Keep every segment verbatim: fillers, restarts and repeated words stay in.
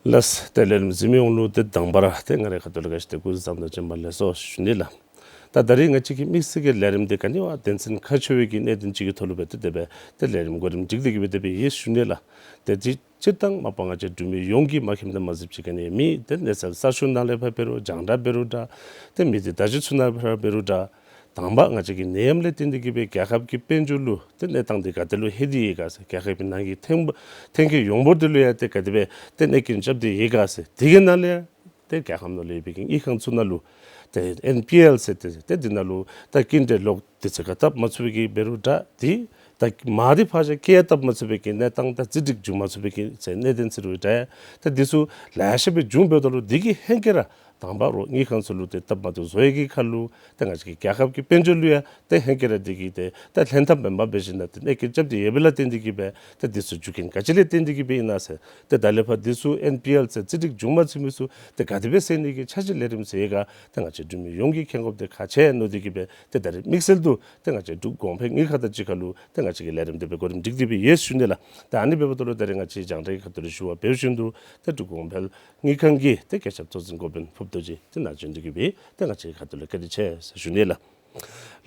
ལགས། ཏེ་ལས་རིམ་གཟིགས་མི་ཡོངས་ལུ་ཏེ་དང་པ་ར་ཏེ་ང་རའི་ཁ་ཐུག་ལས་ག་ཅི་ཏེ་སྐུ་གཟུགས་བཟང་པོ་དང་བྱོན་པ་ལེགས་སོ་ཞུ་ནི་ལགས། ད་ད་རིས་ང་བཅས་ཀྱི་དམིགས་བསལ་གྱི་ལས་རིམ་འདི་ག་ནི་བ་དོན་ཚན་ཁག་ཆེ་བའི་གི་གནད་དོན་ཅིག་གི་ཐོག་ལུ་སྦེ་ཏེ་དེ་སྦེ་ཏེ་ལས་རིམ་གོ་རིམ་སྒྲིག་སྟེ་གི་སྦེ་དེ་སྦེ་ཡོད་ཞུ་ནི་ལགས། ཏེ་སྤྱིར་བཏང་མ་པ་ང་བཅས་འབྲུག་མི་ཡོངས་ཀྱིས་མ་མཁྱེནམ་དང་མ་གཟིགསཔ་ཅིག་ག་ནི་མེད། ཏེ་གནས་ཚུལ་གསར་ཤོག་ནང་ལས་ཕར་འབད་རུང་རྒྱང་བསྒྲགས་འབད་རུང་འདྲ། ཏེ་མི་སྡེ་བརྡ་བརྒྱུད་ཚུ་ནང་ལས་ཕར་འབད་རུང་འདྲ། དང་པ་ང་བཅས་ཀྱི་ནད་ཡམས་ལས་བརྟེན་ཏེ་གི་སྦེ་རྒྱལ་ཁབ་ཀྱི་དཔལ་འབྱོར་ལུ་ཏེ་གནས་སྟངས་འདི་ག་དེ་ལུ་ལྷོད་དེ་ཡོད་ག་ཟེར། རྒྱལ་ཁབ་ཀྱི་ནང་གི་ཐོན་ཐོན་སྐྱེད་ཡོངས་འབོར་འདི་ལུ་ཡང་ཏེ་ག་དེ་སྦེ་ཏེ་གནོད་སྐྱོན་རྐྱབ་སྟེ་ཡོད་ག་ཟེར། དེ་གི་ནང་ལས་ཡང་ཏེ་རྒྱལ་ཁབ་ནང་ལུ་ཡོད་པའི་གི་དངུལ་ཁང་ཚུ་ནང་ལུ་ཏེ་ཨེན་པི་ཨེལ་ཟེར་ཏེ་ཏེ་འདི་ནང་ལུ་ད་སྐྱིན་འགྲུལ་ལོག་དུས་ཚོད་ཁར་བཏབ་མ་ཚུགས་པའི་གི་འབད་རུང་འདྲ། ཏེ་ད་མ་འདི་ཕར་བཞག་སྐྱེལ་བཏབ་མ་ཚུགས་པའི་གི་གནས་སྟངས་དང་རྩིས་སྒྲིག་འབྱུང་མ་ཚུགས་པའི་གི་ཟེར་གནད་དོན་ཚུ་རུང་འདྲ། ད་འདི་ཚུ་ལེ་ཤ་སྦེ་བྱུང་འབདཝ་ད་ལུ་འདི་གི་ཧེང་སྐལ་ར་དང་པ་རོགས་དངུལ་ཁང་ཚུ་ལུ་ཏེ་སྟབས་མ་བདེཝ་བཟོ་ཡི་གི་ཁར་ལུ་ཏེ་ང་བཅས་ཀྱི་རྒྱལ་ཁབ་ཀྱི་དཔལ་འབྱོར་ལུ་ཡང་ཏེ་ཧེང་སྐལ་ར་འདི་གིས་ཏེ་ད་ལྷན་ཐབས་མེན་པར་འབད་ཞིནམ་ལས་ཏེ་གནོད་སྐྱོན་རྐྱབ་སྟེ་ཡོད་པ་ལས་བརྟེན་ཏེ་གི་སྦེ་ཏེ་འདི་ཚུ་རྒྱུ་རྐྱེན་ག་ཅི་ལས་བརྟེན་ཏེ་གི་སྦེ་ཨིན་ན་ཟེར། ཏེ་ད་ལས་ཕར་འདི་ཚུ་ཨེན་པི་ཨེལ་ཟེར་རྩིས་སྒྲིག་འབྱུང་མ་ཚུགས་མི་ཚུ་ཏེ་ག་དེ་སྦེ་སེལ་ནི་གི་འཆར་གཞི་ལས་རིམ་ཚུ་ཡོད་ག་ཏེ་ང་བཅས་འབྲུག་མི་ཡོངས་ཀྱིས་མཁྱེན་དགོཔ་འདི་ཁག་ཆེ་མནོ་སྟེ་གི་སྦེ་ཏེ་ད་རིས་དམིགས་བསལ་དུ་ཏེ་ང་བཅས་འབྲུག་གོང་འཕེལ་དངུལ་ཁང་དང་གཅིག་ཁར་ལུ་ཏེ་ང་བཅས་ཀྱིས་ལས་རིམ་འདི་སྦེ་གོ་རིམ་སྒྲིག་སྟེ་སྦེ་ཡོད་ཞུ་ནི་ལགས། ཏེ་ཨ་ནི་འབདཝ་ད་ལུ་ད་རིས་ང་བཅས་རྒྱང་བསྒྲགས་ཀྱི་ཁ་ཐུག་ལས་ཞུ་བ་འབད་བ་ཅིན་ཏེ་འབྲུག་གོང་འཕེལ་དངུལ་ཁང་གི་ཏེ་བཀོད་ཁྱབ་གཙོ་འཛིན་འགོ་དཔོན་ཕུརཔ་རྡོ་རྗེ་ཏེ་ནཱ་བྱོན་ཏེ་གི་སྦེ་ཏེ་ང་བཅས་ཁ་ཐུག་ལས་བཀའ་དྲིན་ཆེ་ཟེར་ཞུ་ནི་ལགས།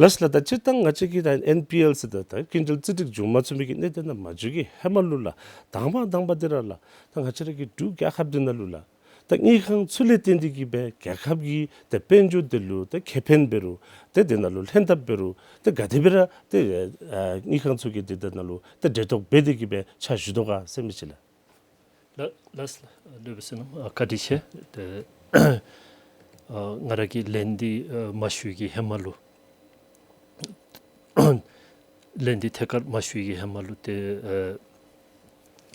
ལགས་ལགས། ད་སྤྱིར་བཏང་ང་བཅས་ཀྱི་ད་ཨེན་པི་ཨེལ་ཟེར་ད་ད་སྐྱིན་འགྲུལ་རྩིས་སྒྲིག་འབྱུང་མ་ཚུགས་པའི་གི་གནད་དོན་ནང་མ་འཛུལ་གྱི་ཧེ་མ་ལུ་ལགས། དང་པ་དང་པ་འདི་ར་ལགས། ད་ང་བཅས་ར་གི་འབྲུག་རྒྱལ་ཁབ་འདི་ནང་ལུ་ལགས། ད་དངུལ་ཁང་ཚུ་ལས་བརྟེན་ཏེ་གི་སྦེ་རྒྱལ་ཁབ་ཀྱི་ད་དཔལ་འབྱོར་འདི་ལུ་ད་ཁེ་ཕན་འབད་རུང་ད་འདི་ནང་ལུ་ལྷན་ཐབས་འབད་རུང་ད་ག་དེ་སྦེ་ར་ད་ཨ་དངུལ་ཁང་ཚུ་གིས་འདི་ད་ནང་ལུ་ད་འབྲེལ་གཏོགས་འབད་དེ་གི་སྦེ་ཕྱག་ཞུ་དོ་ག་ཟེར་མི་ཅིག་ལགས། ལགས་ལགས་ལགས། སློབ་དཔོན་བསོད་ནམས་ཨ་བཀའ་དྲིན་ཆེ། ཏེ་ཨ་ང་ར་གིས་ལན་འདི་ཨ་མ་ཞུ་གི་ཧེ་མ་ལུ་ལན་འདི་ཐད་ཀར་མ་ཞུ་གི་ཧེ་མ་ལུ་ཏེ་ཨ་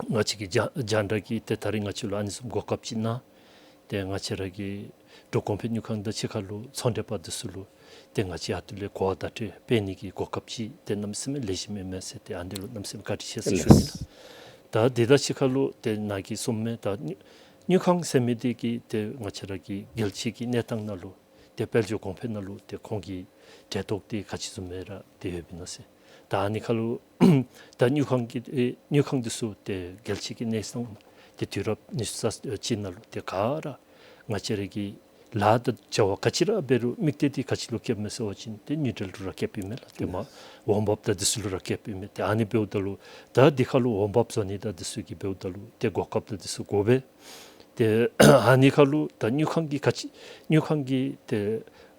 ང་བཅས་ཀྱི་རྒྱ་རྒྱང་བསྒྲགས་ཀྱིས་ཏེ་ད་རིས་ང་བཅས་ལུ་ཨ་ནི་བཟུམ་གོ་སྐབས་ཅིག་གནང་། ཏེ་ང་བཅས་ར་གི་འབྲུག་གོང་འཕེལ་དངུལ་ཁང་དང་གཅིག་ཁར་ལུ་ཚོང་འབྲེལ་པ་འདི་ཚུ་ལུ་ཏེ་ང་བཅས་ཨ་ཐུར་ལས་གོ་བརྡ་སྤྲོད་འབད་ནི་གི་གོ་སྐབས་ཅིག་ཏེ་གནམ་མེད་ས་མེད་ལེགས་ཤོམ་ཨིན་མས་ཟེར་ཏེ་ཨ་ནི་ལུ་གནམ་མེད་ས་མེད་བཀའ་དྲིན་ཆེ་ཟེར་ཞུ་ནི་ལགས། ད་འདི་དང་གཅིག་ཁར་ལུ་ཏེ་ནཱ་གིས་གསུངམ་མས། ད་དངུལ་དངུལ་ཁང་ཟེར་མི་འདི་གིས་ཏེ་ང་བཅས་ར་གི་རྒྱལ་སྤྱི་གི་གནས་སྟངས་ནང་ལུ་ཏེ་དཔལ་འབྱོར་གོང་འཕེལ་ནང་ལུ་ཏེ་ཁོང་གི་འབྲེལ་གཏོགས་འདི་ག་ཅི་བཟུམ་སྦེ་ར་ཏེ་ཡོདཔ་ཨིན་ན་ཟེར། ད་ཨ་ནི་ཁར་ལུ་ད་དངུལ་ཁང་གི་ཨེ་དངུལ་ཁང་འདི་ཚུ་ཏེ་རྒྱལ་སྤྱི་གི་གནས་སྟངས་ཏེ་དུས་རབས་ཉི་ཤུ་རྩ་གཅིག་ནང་ལུ་ཏེ་ག་ར་ང་བཅས་ར་གི་ལཱ་དང་བྱ་བ་ག་ཅི་ར་འབད་རུང་དམིགས་གཏད་འདི་ག་ཅི་ལུ་བསྐྱེདཔ་མས་ཟེར་བ་ཅིན་ཏེ་དངུལ་འབྲེལ་ལུ་ར་བསྐྱེདཔ་ཨིན་མས་ལགས། ཏེ་མ་འོང་འབབ་དང་འདི་ཚུ་ལུ་ར་བསྐྱེདཔ་ཨིན་མས། ཏེ་ཨ་ནི་འབདཝ་ད་ལུ་ད་འདི་ཁར་ལུ་འོང་འབབ་བཟོ་ནི་དང་འདི་ཚུ་གི་འབདཝ་ད་ལུ་ཏེ་གོ་སྐབས་དང་འདི་ཚུ་དགོ་པས། ཏེ་ཨ་ནི་ཁར་ལུ་ད་དངུལ་ཁང་གི་ག་ཅི་དངུལ་ཁང་གི་ཏེ་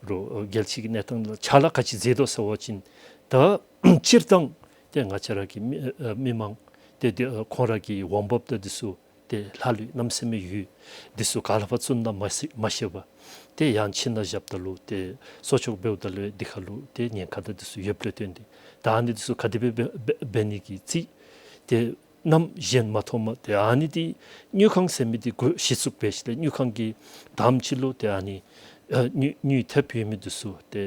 རུང་རྒྱལ་སྤྱི་གི་གནས་སྟངས་ལུ་ཕྱག་ལཱ་ག་ཅི་མཛད་དོ་ཟེར་བ་ཅིན་ད་སྤྱིར་བཏང་ཏེ་ང་བཅས་ར་གི་མི་ཨ་མི་མང་ཏེ་ཏེ་ཨ་ཁོང་ར་གི་འོང་འབབ་དང་འདི་ཚུ་ཏེ་ལྷག་ལུས་གནམ་མེད་ས་མེད་ཡོད། འདི་ཚུ་ག་ལས་ཕར་བཙུགས་ན་མ་ཤེས་མ་ཤེས་པར་ཏེ་ཡང་ཕྱི་ནང་བཞགཔ་ད་ལུ་ཏེ་གསོག་འཇོག་འབདཝ་ད་ལུ་འདི་ཁར་ལུ་ཏེ་ཉེན་ཁ་དང་འདི་ཚུ་ཡོདཔ་ལས་བརྟེན་ཏེ་ད་ཨ་ནི་འདི་ཚུ་ག་དེ་སྦེ་འབད་འབད་འབད་ནི་གི་རྩིས་ཏེ་གནམ་གཞན་མ་མཐོངམ་ཏེ་ཨ་ནི་འདི་དངུལ་ཁང་ཟེར་མི་འདི་གུ་གཞི་བཙུགས་འབད་ཞིནམ་ལས་དངུལ་ཁང་གིས་དང་པ་ཅིག་ལུ་ཏེ་ཨ་ནི་ཨ་དངུལ་དངུལ་ཐེབས་ཡོད་མི་འདི་ཚུ་ཏེ་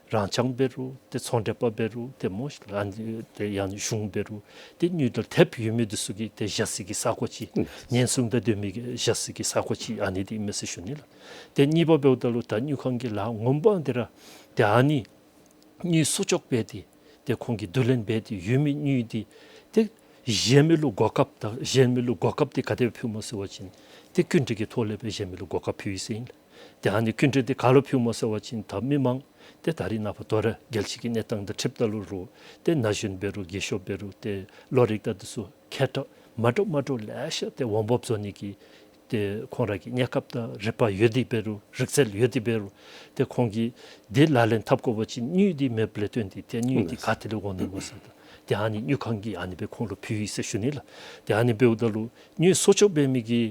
རང་རྐྱང་འབད་རུང་ཏེ་ཚོང་འབྲེལ་པ་འབད་རུང་ཏེ་མོ་ཤིག་ལགས་ཨ་ནི་ཏེ་ཡང་ན་གཞུང་འབད་རུང་ཏེ་དངུལ་འདི་ཐེབས་ཡོད་མི་འདི་ཚུ་གིས་ཏེ་བཞག་སའི་གི་ས་གོ་ཅིག་ཉེན་སྲུང་དང་ལྡན་མི་གི་བཞག་སའི་གི་ས་གོ་ཅིག་ཨ་ནི་འདི་ཨིན་མས་ཟེར་ཞུ་ནི་ལགས། ཏེ་གཉིས་པ་འབདཝ་ད་ལུ་ད་དངུལ་ཁང་གི་ལཱ་ངོ་མ་འདི་ར་ཏེ་ཨ་ནི་དངུལ་གསོག་འཇོག་འབད་དེ་ཏེ་ཁོང་གིས་བསྡུ་ལེན་འབད་དེ་ཡོད་མི་དངུལ་འདི་ཏེ་གཞན་མི་ལུ་གོ་སྐབས་དང་གཞན་མི་ལུ་གོ་སྐབས་འདི་ག་དེ་སྦེ་ཕུལཝ་སྨོ་ཟེར་བ་ཅིན་ཏེ་སྐྱིན་འགྲུལ་གྱི་ཐོག་ལས་སྦེ་གཞན་མི་ལུ་གོ་སྐབས་ཕུལ་ཡི་ཟེར་ཨིན་ལགས། ཏེ་ཨ་ནི་སྐྱིན་འགྲུལ་འདི་ག་ལུ་ཕུལཝ་སྨོ་ཟེར་བ་ཅིན་ད་མི་མང་ཏེ་ད་རིས་ནངས་པ་དོ་རུང་རྒྱལ་སྤྱི་གི་གནས་སྟངས་དང་འཁྲིལཝ་ད་ལུ་རུང་ཏེ་ན་གཞོན་འབད་རུང་རྒས་ཤོས་འབད་རུང་ཏེ་བློ་རིག་དང་འདི་ཚུ་མཁས་དྲགས་མ་འདྲཝ་མ་འདྲཝ་ལེ་ཤ་ཏེ་འོང་འབབ་བཟོ་ནི་གི་ཏེ་ཁོང་ར་གི་གནས་སྐབས་དང་རིག་པ་ཡོད་དེ་འབད་རུང་རིག་རྩལ་ཡོད་དེ་འབད་རུང་ཏེ་ཁོང་གིས་འདི་ལག་ལེན་འཐབ་དགོ་པ་ཅིན་དངུལ་འདི་མེདཔ་ལས་བརྟེན་ཏེ་ཏེ་དངུལ་འདི་ག་ཏེ་ལས་འོང་ནི་སྨོ་ཟེར། ཏེ་ཨ་ནི་དངུལ་ཁང་གིས་ཨ་ནི་སྦེ་ཁོང་ལུ་ཕུལ་ཡི་ཟེར་ཞུ་ནི་ལགས། ཏེ་ཨ་ནི་འབདཝ་ད་ལུ་དངུལ་གསོག་འཇོག་འབད་མི་གི་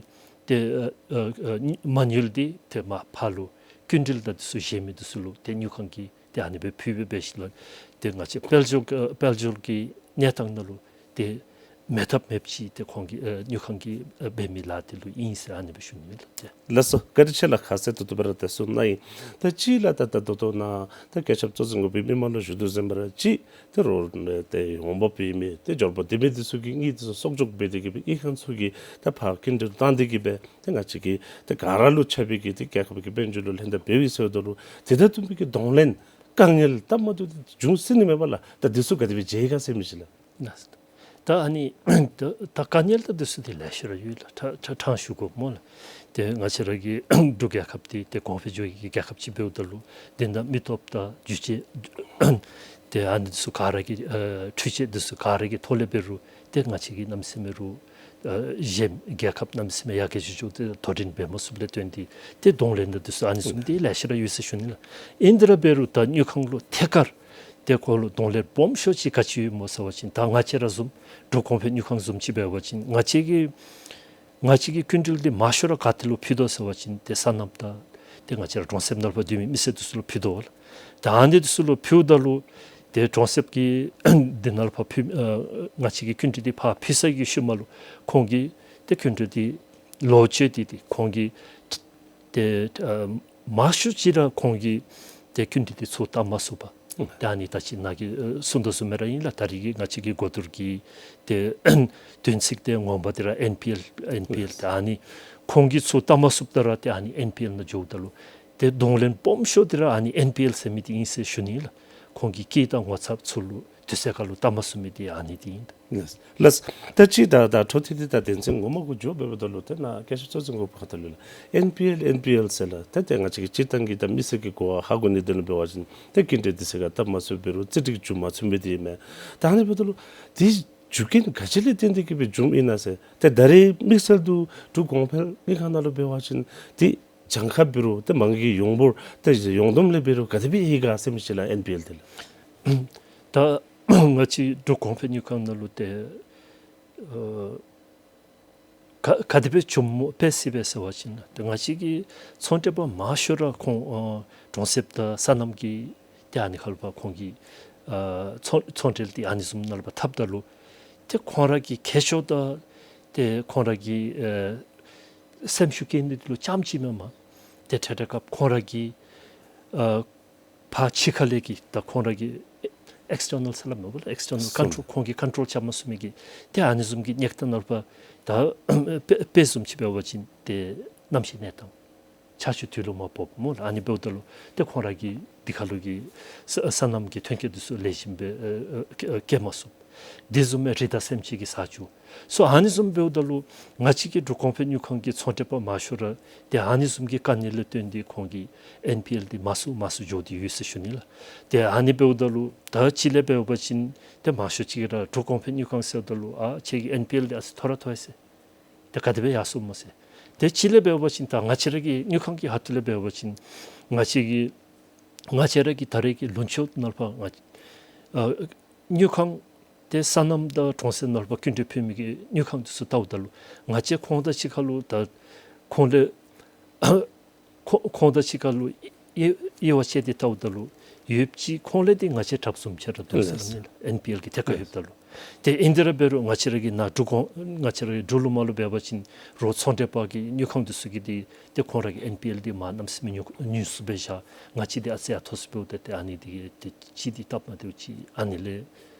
ཏེ་ཨ་ཨ་ཨ་མ་དངུལ་འདི་ཏེ་མར་ཕར་ལུ་སྐྱིན་འགྲུལ་དང་འདི་ཚུ་གཞན་མི་འདི་ཚུ་ལུ་ཏེ་དངུལ་ཁང་གིས་ཏེ་ཨ་ནི་སྦེ་ཕུལ་སྦེ་འབད་ཞིནམ་ལས་ཏེ་ང་བཅས་དཔལ་འབྱོར་ཨ་དཔལ་འབྱོར་གྱི་གནས་སྟངས་ནང་ལུ་ཏེ་མེད་ཐབས་མེདཔ་ཅིག་ཏེ་ཁོང་གིས་ཨ་དངུལ་ཁང་གིས་ཨ་འབད་མི་ལཱ་འདི་ལུ་ཨིན་ཟེར་ཨ་ནི་སྦེ་ཞུ་ནི་ལགས། ཏེ་ལགས་སོ། བཀའ་དྲིན་ཆེ་ལགས། ཁ་གསལ་ཏོག་ཏོ་སྦེ་ར་ཏེ་གསུངས་གནང་ཡི། ད་ཅི་ལགས་ད་ད་ད་ལྟོ་ནཱ་ད་བཀོད་ཁྱབ་གཙོ་འཛིན་འགོ་དཔོན་མི་མང་ལུ་ཞུ་དོ་བཟུམ་སྦེ་ར་ཅིག་ཏེ་རོགས་ཏེ་འོང་འབབ་ཡོད་མི་ཏེ་འབྱོར་པ་ལྡན་མི་འདི་ཚུ་གིས་དངུལ་འདི་ཚུ་གསོག་འཇོག་འབད་དེ་གི་སྦེ་དངུལ་ཁང་ཚུ་གིས་ད་ཕར་སྐྱིན་འགྲུལ་བཏང་སྟེ་གི་སྦེ་ཏེ་ང་བཅས་ཀྱི་ཏེ་ག་ར་ལུ་ཆགས་པའི་གི་ཏེ་རྒྱལ་ཁབ་ཀྱི་དཔལ་འབྱོར་ལུ་ལྷན་ཐབས་འབད་བའི་ཟེརཝ་ད་ལུ་དེ་དང་བསྟུན་པའི་གི་གདོང་ལེན་དཀའ་ངལ་སྟབས་མ་བདེཝ་འདི་འབྱུང་སྲིད་ནི་མས་པ་ལགས། ད་འདི་ཚུ་ག་དེ་སྦེ་མཇལ་ག་ཟེར་མི་ཅིག་ལགས། ལགས། ད་ཨ་ནི་ད་ད་དཀའ་ངལ་ད་འདི་ཚུ་འདི་ལེ་ཤ་ར་ཡོད་ལགས། ཕྲང་ཕྲང་ཕྲང་ཞུ་དགོ་སྨོ་ལགས། ཏེ་ང་བཅས་ར་གི་འབྲུག་རྒྱལ་ཁབ་འདི་ཏེ་གོང་འཕེལ་འགྱོ་ཡི་གི་རྒྱལ་ཁབ་ཅིག་འབདཝ་ད་ལུ་འདི་ནང་མི་སྟོབས་དང་རྒྱུ་ཆ་ཏེ་ཨ་ནི་འདི་ཚུ་ག་ར་གི་ཨ་འཕྲུལ་ཆས་འདི་ཚུ་ག་ར་གི་ཐོག་ལས་འབད་རུང་ཏེ་ང་བཅས་ཀྱིས་གནམ་མེད་ས་མེད་ར་ཨ་གཞན་རྒྱལ་ཁབ་གནམ་མེད་ས་མེད་ཡར་རྒྱས་ཅིག་འགྱོ་སྟེ་དོ་འགྲན་འབད་མ་ཚུགསཔ་ལས་བརྟེན་ཏེ་ཏེ་གདོང་ལེན་དང་འདི་ཚུ་ཨ་ནི་བཟུམ་འདི་ལེ་ཤ་ར་ཡོད་ཟེར་ཞུ་ནི་ལགས། ཨིན་དེ་ར་འབད་རུང་ད་དངུལ་ཁང་ལུ་ཐད་ཀར་ཏེ་ཁོ་ལུ་གདོང་ལེན་སྦོམ་ཤོས་ཅིག་ག་ཅི་ཡོད་སྨོ་ཟེར་བ་ཅིན་ད་ང་བཅས་ར་བཟུམ་འབྲུག་གོང་འཕེལ་དངུལ་ཁང་བཟུམ་ཅིག་འབད་བ་ཅིན་ང་བཅས་ཀྱིས་ང་བཅས་ཀྱི་སྐྱིན་འགྲུལ་འདི་མང་ཤོས་ར་ག་ཏེ་ལུ་ཕུལ་དོ་ཟེར་བ་ཅིན་ཏེ་སོ་ནམ་དང་ཏེ་ང་བཅས་ར་གྲོང་གསེབ་ནང་ལུ་ཕར་སྡོད་མི་མི་སེར་འདི་ཚུ་ལུ་ཕུལ་དོ་ལགས། ད་ཨ་ནི་འདི་ཚུ་ལུ་ཕུལཝ་ད་ལུ་ཏེ་གྲོང་གསེབ་ཀྱི་འདི་ནང་ལུ་ཕར་ཕུལ་ཨ་ང་བཅས་ཀྱི་སྐྱིན་འགྲུལ་འདི་ཕར་ཕུལ་ཚར་བའི་ཤུལ་མ་ལུ་ཁོང་གིས་ཏེ་སྐྱིན་འགྲུལ་འདི་ལོག་སྤྱོད་དེ་ཏེ་ཁོང་གིས་ཏེ་ཨ་མང་ཤོས་ཅིག་ར་ཁོང་གིས་ཏེ་སྐྱིན་འགྲུལ་འདི་ཚུར་བཏབ་མ་ཚུགས་པར་ཏེ་ཨ་ནི་ད་ཅི་ནཱ་གིས་ཨ་གསུངས་དོ་བཟུམ་སྦེ་ར་ཨིན་ལགས། ད་རེས་ཀྱི་ང་བཅས་ཀྱི་གོ་བསྡུར་གྱི་ཏེ་དོན་ཚིག་འདི་ངོ་མ་འདི་ར་ཨེན་པི་ཨེལ་ཨེན་པི་ཨེལ་ཏེ་ཨ་ནི་ཁོང་གིས་ཚུར་བཏབ་མ་ཚུགསཔ་ད་ར་ཏེ་ཨ་ནི་ཨེན་པི་ཨེལ་ནང་འགྱོཝ་ད་ལུ་ཏེ་གདོང་ལེན་སྦོམ་ཤོས་འདི་ར་ཨ་ནི་ཨེན་པི་ཨེལ་ཟེར་མི་འདི་ཨིན་ཟེར་ཞུ་ནི་ལགས། ཁོང་གིས་སྐྱིད་དང་ངོ་ཚབ་ཚུར་ལུ་དུས་ཚོད་ཁར་ལུ་བཏབ་མ་ཚུགས་མི་འདི་ཨ་ནི་འདི་ཨིན། ལགས། ལགས། ད་ཅི་ད་ད་འཕྲོ་མཐུད་དེ་ད་དོན་ཚན་ངོ་མ་གུ་འགྱོ་འབདཝ་ད་ལུ་ཏེ་ནཱ་སྐད་ཆ་གཙོ་ཅན་གུ་ཕར་ད་ལུ་ལགས་ཨེན་པི་ཨེལ་ཨེན་པི་ཨེལ་ཟེར་ལགས། ཏེ་ཏེ་ང་བཅས་ཀྱི་སྤྱིར་བཏང་གི་ད་མི་སེར་གྱི་གོ་བ་ཧ་གོ་ནི་དོན་ལུ་འབད་བ་ཅིན་ཏེ་སྐྱིན་འགྲུལ་དུས་ཚོད་ཁར་བཏབ་མ་ཚུགས་འབད་རུང་རྩིས་སྒྲིག་འགྱོ་མ་ཚུགས་མི་འདི་ཨིན་མས། ད་ཨ་ནི་འབདཝ་ད་ལུ་འདི་རྒྱུ་རྐྱེན་ག་ཅི་ལས་བརྟེན་ཏེ་གིས་སྦེ་བྱུངམ་ཨིན་ན་ཟེར། ཏེ་ད་རེས་དམིགས་བསལ་དུ་འབྲུག་གོང་འཕེལ་དངུལ་ཁང་ནང་ལུ་འབད་བ་ཅིན་ཏེ་གྱངས་ཁ་འབད་རུང་ཏེ་མ་དངུལ་གྱི་ཡོངས་འབོར་ཏེ་ཡོངས་བསྡོམས་ལས་འབད་རུང་ག་དེ་སྦེ་ཡོད་ག་ཟེར་མི་ཅིག་ལགས་ཨེན་པི་ཨེལ་འདི་ལགས། ད་ང་བཅས་འབྲུག་གོང་འཕེལ་དངུལ་ཁང་ནང་ལུ་ཏེ་ཨ་ག་ག་དེ་སྦེ་བྱུངམ་སྨོ་དཔེ་ཟེར་སྦེ་ཟེར་བ་ཅིན་ཏེ་ང་བཅས་ཀྱི་ཚོང་འབྲེལ་པ་མང་ཤོས་ར་ཁོང་ཨ་གྲོང་གསེབ་དང་སོ་ནམ་གྱི་ཏེ་ཨ་ནི་ཁར་ལུ་ཕར་ཁོང་གིས་ཨ་ཚོང་ཚོང་འབྲེལ་འདི་ཨ་ནི་བཟུམ་ནང་ལུ་ཕར་འཐབ་ད་ལུ་ཏེ་ཁོང་ར་གི་ཁྱད་ཆོས་དང་ཏེ་ཁོང་ར་གི་ཨ་སེམས་ཤུགས་བསྐྱེད་ནི་འདི་ལུ་ཙམ་ཅིག་མེན་པར་ཏེ་ཐད་ཐད་ཁར་ཁོང་ར་གི་ཨ་ཕར་ཕྱི་ཁ་ལས་ཀྱི་ད་ཁོང་ར་གི་ཨེགསི་ཊར་ནལ་ཟེར་སླབ་མས་པ་ལགས། ཨེགསི་ཊར་ནལ་ཀོན་ཊོལ་ཁོང་གིས་ཀོན་ཊོལ་རྐྱབ་མ་ཚུགས་མི་གི་ཏེ་ཨ་ནི་བཟུམ་གྱི་གནས་སྟངས་ནང་ལུ་ཕར་ད་དཔེ་དཔེ་བཟུམ་ཅིག་འབད་བ་ཅིན་ཏེ་གནམ་གཤིས་གནས་སྟངས་ཆར་ཆུ་དུས་ལུ་མ་ཕོགཔ་སྨོ་ལགས། ཨ་ནི་འབདཝ་ད་ལུ་ཏེ་ཁོང་ར་གི་འདི་ཁར་ལུ་གི་ས་སོ་ནམ་གྱི་ཐོན་སྐྱེད་འདི་ཚུ་ལེགས་ཤོམ་སྦེ་ཨ་ཨ་སྐྱེ་མ་ཚུགས། དེ་བཟུམ་སྦེ་རི་དྭགས་སེམས་ཅན་གྱི་ས་ཆུ་སོགས་ཨ་ནི་བཟུམ་འབདཝ་ད་ལུ་ང་བཅས་ཀྱི་འབྲུག་གོང་འཕེལ་དངུལ་ཁང་གི་ཚོང་འབྲེལ་པ་མང་ཤོས་ར་ཏེ་ཨ་ནི་བཟུམ་གྱི་དཀའ་ངལ་ལས་བརྟེན་ཏེ་ཁོང་གི་ཨེན་པི་ཨེལ་འདི་མང་སུ་མང་སུ་འགྱོ་སྟེ་ཡོད་ཟེར་ཞུ་ནི་ལགས། ཏེ་ཨ་ནི་འབདཝ་ད་ལུ་ད་ཅི་ལས་འབད་བ་ཅིན་ཏེ་མང་ཤོས་ཅིག་ར་འབྲུག་གོང་འཕེལ་དངུལ་ཁང་ཟེརཝ་ད་ལུ་ཨ་ཁྱེད་ཀྱི་ཨེན་པི་ཨེལ་འདི་ཨ་ཙི་མཐོ་ར་མཐོ་ཡི་ཟེར། ཏེ་ག་དེ་སྦེ་ཡར་སོངམ་སྨོ་ཟེར། ཏེ་ཅི་ལས་འབད་བ་ཅིན་ད་ང་བཅས་ར་གི་དངུལ་ཁང་གི་ཁ་ཐུག་ལས་འབད་བ་ཅིན་ང་བཅས་ཀྱི་ང་བཅས་ར་གི་ད་རེས་ཀྱི་ལུང་ཕྱོགས་ནང་ལུ་ཕར་ང་ཨ་དངུལ་ཁང་འདི་སོ་ནམ་དང་གྲོང་གསེབ་ནང་ལུ་ཕར་སྐྱིན་འགྲུལ་ཕུལ་མི་གི་དངུལ་ཁང་འདི་ཚུ་བལྟཝ་ད་ལུ་ང་བཅས་ཁོང་དང་གཅིག་ཁར་ལུ་ད་ཁོང་ལས་ཁོང་ཁོང་དང་གཅིག་ཁར་ལུ་དབྱེ་དབྱེ་བ་ཕྱེ་སྟེ་བལྟཝ་ད་ལུ་ཡོདཔ་ཅིག་ཁོང་ལས་འདི་ང་བཅས་དྲགཔ་བཟུམ་ཅིག་ར་འདུག་ཟེར་ཨིན་ལགས། ཨེན་པི་ཨེལ་གྱི་ཐད་ཁར་ཡོདཔ་ད་ལུ། ཏེ་ཨིན་དེ་ར་འབད་རུང་ང་བཅས་ར་གི་ནཱ་འབྲུག་གོང་ང་བཅས་ར་གི་འབྲུག་ལུ་མ་ལུ་འབད་བ་ཅིན་རོགས་ཚོང་འབྲེལ་པ་གི་དངུལ་ཁང་འདི་ཚུ་གིས་འདི་ཏེ་ཁོང་ར་གི་ཨེན་པི་ཨེལ་འདི་མར་གནམ་མེད་ས་མེད་ཉུང་ཉུང་སུ་སྦེ་བཞག། ང་བཅས་འདི་ཨ་ཙི་ཡར་མཐོ་སུ་འབདཝ་ད་ཏེ་ཨ་ནི་འདི་ཏེ་ཅིག་འདི་སྟབས་མ་བདེཝ་ཅིག་ཨ་ནི་ལས་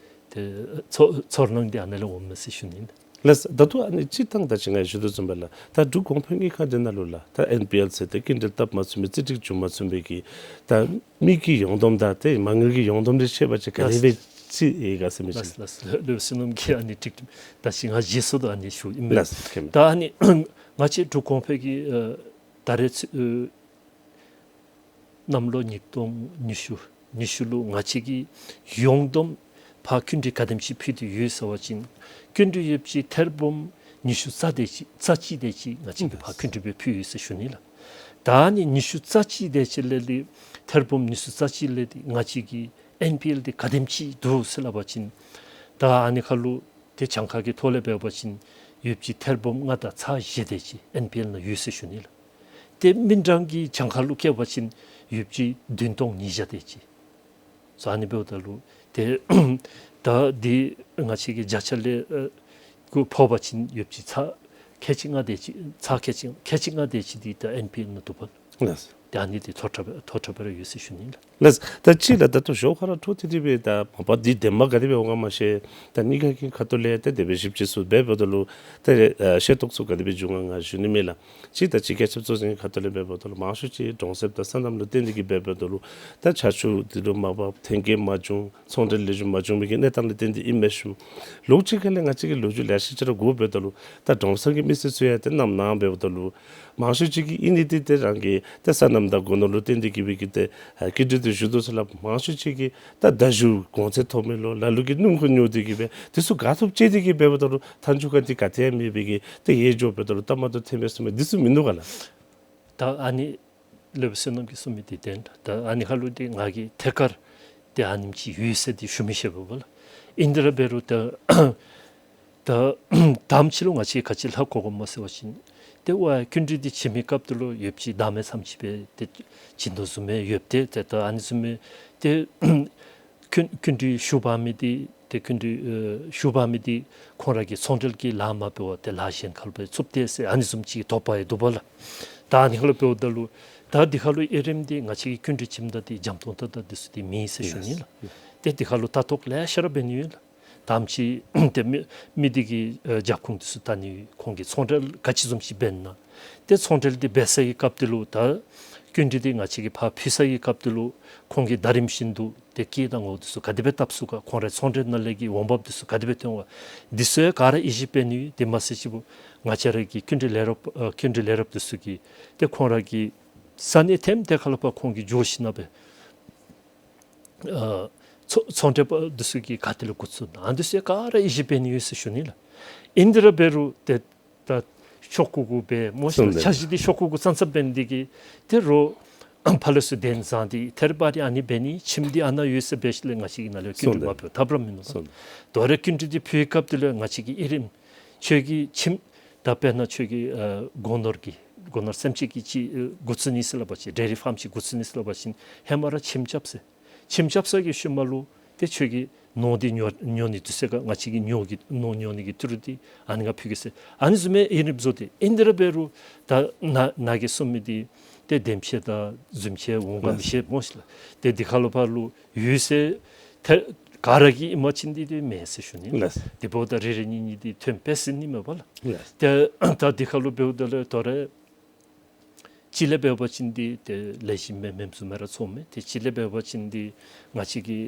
ཏེ་ཚོར་ཚོར་སྣང་འདི་ཨ་ནི་ལས་འོངམ་མས་ཟེར་ཞུ་ནི་ཨིན། ལགས། ད་ལྟོ་ཨ་ནི་སྤྱིར་བཏང་ད་ཅི་ང་ཞུ་དོ་བཟུམ་སྦེ་ལགས། ད་འབྲུག་གོང་འཕེལ་དངུལ་ཁང་འདི་ནང་ལུ་ལགས་ད་ཨེན་པི་ཨེལ་ཟེར་ཏེ་སྐྱིན་འགྲུལ་བཏབ་མ་ཚུགས་མི་གི་ད་མི་གི་ཡོངས་བསྡོམས་དང་ཏེ་མ་དངུལ་གྱི་ཡོངས་བསྡོམས་ལས་ཤེས་པ་ཅིན་ག་དེ་སྦེ་ཅིག་ཡོད་ག་ཟེར་མི་ཅིག། ལགས་ལགས། ལོ་བསོད་ནམས་ཀྱིས་ཨ་ནི་ཀྲིག་ཀྲི་ད་ཅི་ང་བཞེས་སོ་དོ་ཨ་ནི་ཞུ་ཨིན་མས། ལགས་ལགས། ད་ཨ་ནི་ང་བཅས་འབྲུག་གོང་འཕེལ་གྱིས་ཨ་ད་རེས་ཚུ་ཨ་གནམ་ལོ་ཉིས་སྟོང་ཉི་ཤུ་ཉི་ཤུ་ལུ་ང་བཅས་ཀྱིས་ཡོངས་བསྡོམས་ཕར་སྐྱིན་འགྲུལ་ག་དེམ་ཅིག་ཕུལ་ཏེ་ཡོད་ཟེར་བ་ཅིན་སྐྱིན་འགྲུལ་ཡོདཔ་ཅིག་ཐེར་འབུམ་ཉི་ཤུ་རྩ་དེ་ཅིག་རྩ་གཅིག་དེ་ཅིག་ང་བཅས་ཀྱིས་ཕར་སྐྱིན་འགྲུལ་སྦེ་ཕུལ་ཡོད་ཟེར་ཞུ་ནི་ལགས། ད་ཨ་ནི་ཉི་ཤུ་རྩ་གཅིག་དེ་ཅིག་ལས་འདི་ཐེར་འབུམ་ཉི་ཤུ་རྩ་གཅིག་ལས་འདི་ང་བཅས་ཀྱི་ཨེན་པི་ཨེལ་འདི་ག་དེམ་ཅིག་འདུག་ཟེར་སླབ་པ་ཅིན་ད་ཨ་ནི་ཁར་ལུ་ཏེ་གྱངས་ཁ་གི་ཐོག་ལས་འབད་བ་ཅིན་ཡོདཔ་ཅིག་ཐེར་འབུམ་ལྔ་དང་ཚག་བཞི་དེ་ཅིག་ཨེན་པི་ཨེལ་ནང་ཡོད་ཟེར་ཞུ་ནི་ལགས། ཏེ་མི་གྲངས་ཀྱི་གྱངས་ཁ་ལུ་བཀལ་བ་ཅིན་ཡོདཔ་ཅིག་བདུན་སྟོང་ཉིས་བརྒྱ་དེ་ཅིག་སོ་ཨ་ནི་འབདཝ་ད་ལུ་ཏེ་ད་འདི་ང་བཅས་ཀྱི་བརྒྱ་ཆ་ལས་ཨ་གུ་ཕོག་པ་ཅིན་ཡོདཔ་ཅིག་ཚག་ཁལ་གཅིག་ལྔ་དེ་ཅིག་ཚག་ཁལ་གཅིག་ཁལ་གཅིག་ལྔ་དེ་ཅིག་འདི་ད་ཨེན་པི་ཨེལ་ནང་འདུག་པ། ལགས། ཏེ་ཨ་ནི་འདི་མཐོ་དྲགས་སྦེ་མཐོ་དྲགས་སྦེ་ར་ཡོད་ཟེར་ཞུ་ནི་ལགས། ལགས། ད་ཅི་ལགས། ད་ལྟོ་ཞོར་ཁར་ར་འཕྲོ་མཐུད་དེ་སྦེ་ད་མ་པ་འདི་འདེམས་པ་ག་དེ་སྦེ་འོང་ག་མ་ཤེས། ད་གཉིས་ཀ་གི་ཁ་ཐུག་ལས་ཏེ་དེ་སྦེ་ཞིབ་དཔྱད་ཚུ་འབད་འབདཝ་ད་ལུ་ད་ཨ་ཤེས་རྟོགས་ཚུ་ག་དེ་སྦེ་འབྱུང་ག་ང་ཞུ་ནི་མས་ལགས། ཅིག་ད་ཅི་སྐད་ཆ་གཙོ་ཅན་གྱི་ཁ་ཐུག་ལས་འབད་འབདཝ་ད་ལུ་མང་ཤོས་ཅིག་གྲོང་གསེབ་དང་སོ་ནམ་ལུ་བརྟེན་ཏེ་གིས་འབད་འབདཝ་ད་ལུ་ད་ཆར་ཆུ་འདི་ལུ་མ་པ་ཐོན་སྐྱེད་མ་བྱུང་ཚོང་འབྲེལ་ལེགས་ཤོམ་མ་བྱུང་མི་གི་གནས་སྟངས་ལུ་བརྟེན་ཏེ་ཨིན་མས་ཞུ། ལོགས་གཅིག་ཁ་ལས་ང་བཅས་ཀྱིས་ལོ་རྒྱུས་ལེ་ཤ་ཅིག་ར་གོ་འབདཝ་ད་ལུ་ད་གྲོང་གསེབ་ཀྱི་མི་སེར་ཚུ་ཡང་ཏེ་ནམ་ནངས་འབདཝ་ད་ལུ་མང་ཤོས་ཅིག་གིས་ཨིན་ནི་འདི་ཏེ་རང་གི་ཏེ་སོ་ནམ་དང་སྒོ་ནོར་ལུ་བརྟེན་ཏེ་གིས་སྦེ་གིས་ཏེ་ཨ་སྐྱིན་འགྲུལ་འདི་ཞུ་དོ་ཟེར་སླབ། མང་ཤོས་ཅིག་གིས་ད་ད་ཞུ་གོང་ཚད་ཐོབ་མི་ལུ་ལ་ལུ་གིས་སྣུམ་འཁོར་ཉོ་སྟེ་གིས་སྦེ་དེ་ཚུ་དགའ་ཐོབ་སྤྱད་དེ་གིས་འབདཝ་ད་ལུ་མཐའ་མཇུག་ཁར་འདི་ག་ཏེ་ཡང་མེད་པའི་གི་ཏེ་ཡལ་འགྱོ་འབདཝ་ད་ལུ་ལྟ་མ་བཏུབ་ཐོན་པས་ཟེར་མི་འདི་ཚུ་མིན་ནུག་ག་ལགས། ད་ཨ་ནི་སློབ་དཔོན་བསོད་ནམས་ཀྱིས་གསུངས་མི་འདི་བདེན། ད་ཨ་ནི་ཁ་ལུ་འདི་ང་གིས་ཐད་ཀར་ཏེ་ཨ་ནེམ་ཅིག་ཡོད་ཟེར་འདི་ཞུ་མི་ཤེས་པས་ལགས། ཨིན་ཏེ་ར་འབད་རུང་ད་ད་དང་པ་ཅིག་ལུ་ང་བཅས་ག་ཅི་ལཱ་གོ་དགོཔ་སྨོ་ཟེར་བ་ཅིན་ཏེ་ཝའི་སྐྱིན་འགྲུལ་འདི་བྱིན་མི་སྐབས་དེ་ལུ་ཡོདཔ་ཅིག་བདག་མེད་ཙམ་ཅིག་སྦེ་ཏེ་བྱིན་དོ་བཟུམ་སྦེ་ཡོདཔ་ཏེ་ཏེ་ད་ཨ་ནི་བཟུམ་སྦེ་ཏེ་སྐྱིན་སྐྱིན་འགྲུལ་ཞུ་འབག་མི་འདི་ཏེ་སྐྱིན་འགྲུལ་ཨེ་ཞུ་འབག་མི་འདི་ཁོང་ར་གི་ཚོང་འབྲེལ་གྱི་ལཱ་མ་འབད་བར་ཏེ་ལཱ་གཞན་ཁར་ལུ་སྦེ་ཚུདཔ་ཏེ་ཟེར་ཨ་ནི་བཟུམ་ཅིག་གི་དོགས་པ་ཡང་འདུག་པ་ལགས། ད་ཨ་ནི་ཁ་ལུ་འབདཝ་ད་ལུ་ད་འདི་ཁ་ལུ་ཨིན་རུང་འདི་ང་བཅས་ཀྱིས་སྐྱིན་འགྲུལ་བྱིནམ་ད་འདི་འཇམ་ཏོང་ཏོ་ད་འདི་ཚུ་འདི་མེད་ཟེར་ཞུ་ནི་ལགས། ཏེ་འདི་ཁ་ལུ་ལྟ་རྟོག་ལེ་ཤ་ར་འབད་ནི་ཡོད་ལགས། དང་པ་ཅིག་ཏེ་མི་མི་འདི་གི་ཨེ་རྒྱབ་ཁུངས་འདི་ཚུ་ལྟ་ནི་ཡོད། ཁོང་གིས་ཚོང་འབྲེལ་ག་ཅི་བཟུམ་ཅིག་འབད་ན། ཏེ་ཚོང་འབྲེལ་འདི་འབད་ས་གི་སྐབས་དེ་ལུ་ད་སྐྱིན་འགྲུལ་འདི་ང་བཅས་ཀྱིས་ཕར་ཕུལ་ས་གི་སྐབས་དེ་ལུ་ཁོང་གིས་ད་རིམ་བཞིན་དུ་ཏེ་སྐྱེད་དང་ངོ་བོ་འདི་ཚུ་ག་དེ་སྦེ་བཏབ་ཚུགས་ག། ཁོང་རའི་ཚོང་འབྲེལ་ནང་ལས་ཀྱི་འོང་འབབ་འདི་ཚུ་ག་དེ་སྦེ་ཐོན་ག། འདི་ཚུ་ཡང་ག་ར་དབྱེ་ཞིབ་འབད་ནི་ཡོད། དེ་མ་ཚད་ཅིག་པོ་ང་བཅས་ར་གི་སྐྱིན་འགྲུལ་ལས་རོགས་ཨ་སྐྱིན་འགྲུལ་ལས་རོགས་འདི་ཚུ་གིས་ཏེ་ཁོང་ར་གི་ས་གནས་ཐེམ་དེ་ཁ་ལུ་ཕར་ཁོང་གིས་འགྱོ་ཞིནམ་སྦེ་ཨ་ཚོང་ཚོང་འབྲེལ་པ་འདི་ཚུ་གིས་ག་ཏེ་ལུ་འགོ་བཙུགས་ན་ཨ་འདི་ཚུ་ག་ར་དབྱེ་ཞིབ་འབད་ནི་ཡོད་ཟེར་ཞུ་ནི་ལགས། ཨིན་ཏེ་ར་འབད་རུང་ཏེ་ད་ཤོག་གུ་གུ་སྦེ་སྨོ་ཤེས་ལགས། གསུངས་ཏེ་འཆར་གཞི་འདི་ཤོག་གུ་གུ་ཙང་ཙ་འབད་ནི་འདི་གིས་ཏེ་རོགས་ཕར་ལས་ཚུར་གདན་བཟང་སྟེ་ཐད་རི་བ་རི་ཨ་ནི་འབད་ནི་ཁྱིམ་འདི་ཨ་ནཱ་ཡོད་ཟེར་འབད་ཞིནམ་ལས་ང་བཅས་ཀྱིས་ནཱ་ལས་སྐྱིན་འགྲུལ་མ་ཕུལ་ཐབས་ར་མིན་ནུག། གསུངས་ཏེ་དོ་རུང་སྐྱིན་འགྲུལ་འདི་ཕུལ་བའི་སྐབས་དེ་ལུ་ང་བཅས་ཀྱིས་ཨིན་རུང་ཁྱོད་ཀྱིས་ཁྱིམ་ད་དཔེར་ན་ཁྱོད་ཀྱིས་ཨ་སྒོ་ནོར་གྱི་སྒོ་ནོར་སེམས་ཅན་གྱི་ཅིག་ཨ་འགོ་བཙུགས་ནི་ཟེར་སླབ་པ་ཅིན་ཌེ་རི་ཕཱམ་ཅིག་འགོ་བཙུགས་ནི་ཟེར་སླབ་པ་ཅིན་ཧེ་མ་ར་ཁྱིམ་རྐྱབ་ཟེར། ཁྱིམ་རྐྱབ་ས་གི་ཤུལ་མ་ལུ་ཏེ་ཁྱོད་ཀྱིས་ནོར་འདི་ཉོ་ཉོ་ནི་འདི་ཚུ་ག་ང་བཅས་ཀྱིས་ཉོ་གི་ནོར་ཉོ་ནི་གི་ཏི་རུ་འདི་ཨ་ནི་ང་ཕུལ་གེ་ཟེར། ཨ་ནི་བཟུམ་སྦེ་ཨིན་རུང་བཟོ་སྟེ་ཨིན་ཏེ་ར་འབད་རུང་ད་ནཱ་ནཱ་གིས་གསུངས་མི་འདི་ཏེ་འདེམས་བྱེད་དང་རྫུན་བྱེད་འོང་ག་མི་ཤེས་སྨོ་ཤེས་ལགས། ཏེ་འདི་ཁ་ལུ་ཕར་ལུ་ཡོད་ཟེར་ཏེ་ག་ར་གིས་ཨིན་པ་ཅིན་འདི་ཏེ་མེད་ཟེར་ཞུ་ནི་ལགས། ལགས། འདི་འབདཝ་ད་རེ་རེ་གཉིས་གཉིས་འདི་ཐོན་པས་ཟེར་ནི་མས་པ་ལགས། ལགས། ཏེ་ད་འདི་ཁ་ལུ་འབདཝ་ད་ལུ་དོ་རུང་གཅིག་ལས་འབད་བ་ཅིན་འདི་ཏེ་ལེགས་ཤོམ་མེན་མེནམ་བཟུམ་ར་ཚོརཝ་མས། ཏེ་གཅིག་ལས་འབད་བ་ཅིན་འདི་ང་བཅས་ཀྱི་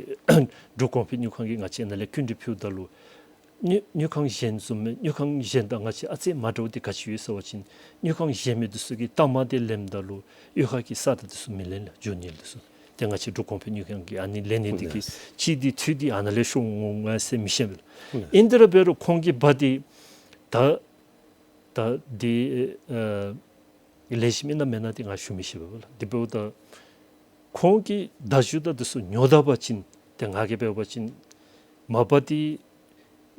འབྲུག་གོང་འཕེལ་དངུལ་ཁང་གིས་ང་བཅས་ནཱ་ལས་སྐྱིན་འགྲུལ་ཕུལཝ་ད་ལུ་དངུལ་དངུལ་ཁང་གཞན་བཟུམ་མེན། དངུལ་ཁང་གཞན་དང་ང་བཅས་ཨ་ཙི་མ་འདྲཝ་འདི་ག་ཅི་ཡོད་ཟེར་བ་ཅིན་དངུལ་ཁང་གཞན་མི་འདི་ཚུ་གིས་ལྟ་མ་དེ་ལེནམ་ད་ལུ་གཡུས་ཁ་གི་ས་བདག་འདི་ཚུ་མི་ལེན་ལགས། འགྱོ་ནི་འདི་ཚུ། ཏེ་ང་བཅས་འབྲུག་གོང་འཕེལ་དངུལ་ཁང་གིས་ཨ་ནི་ལེན་ནི་འདི་གིས་ལགས། གཅིག་འདི་འཐུས་འདི་ཨ་ནཱ་ལས་ཤོར་འོང་ངོ་ཟེར་མི་ཤེས་པས་ལགས། ལགས། ཨིན་ཏེ་ར་འབད་རུང་ཁོང་གི་བ་འདི་ད་ད་འདི་ཨ་ལེགས་ཤོམ་ཨིན་ན་མེན་ན་འདི་ང་ཞུ་མི་ཤེས་པས་ལགས། འདི་འབདཝ་ད་ཁོང་གིས་ད་ཞུ་ད་འདི་ཚུ་ཉོ་ད་པ་ཅིན་ཏེ་ང་གིས་འབད་བ་ཅིན་མ་པ་འདི་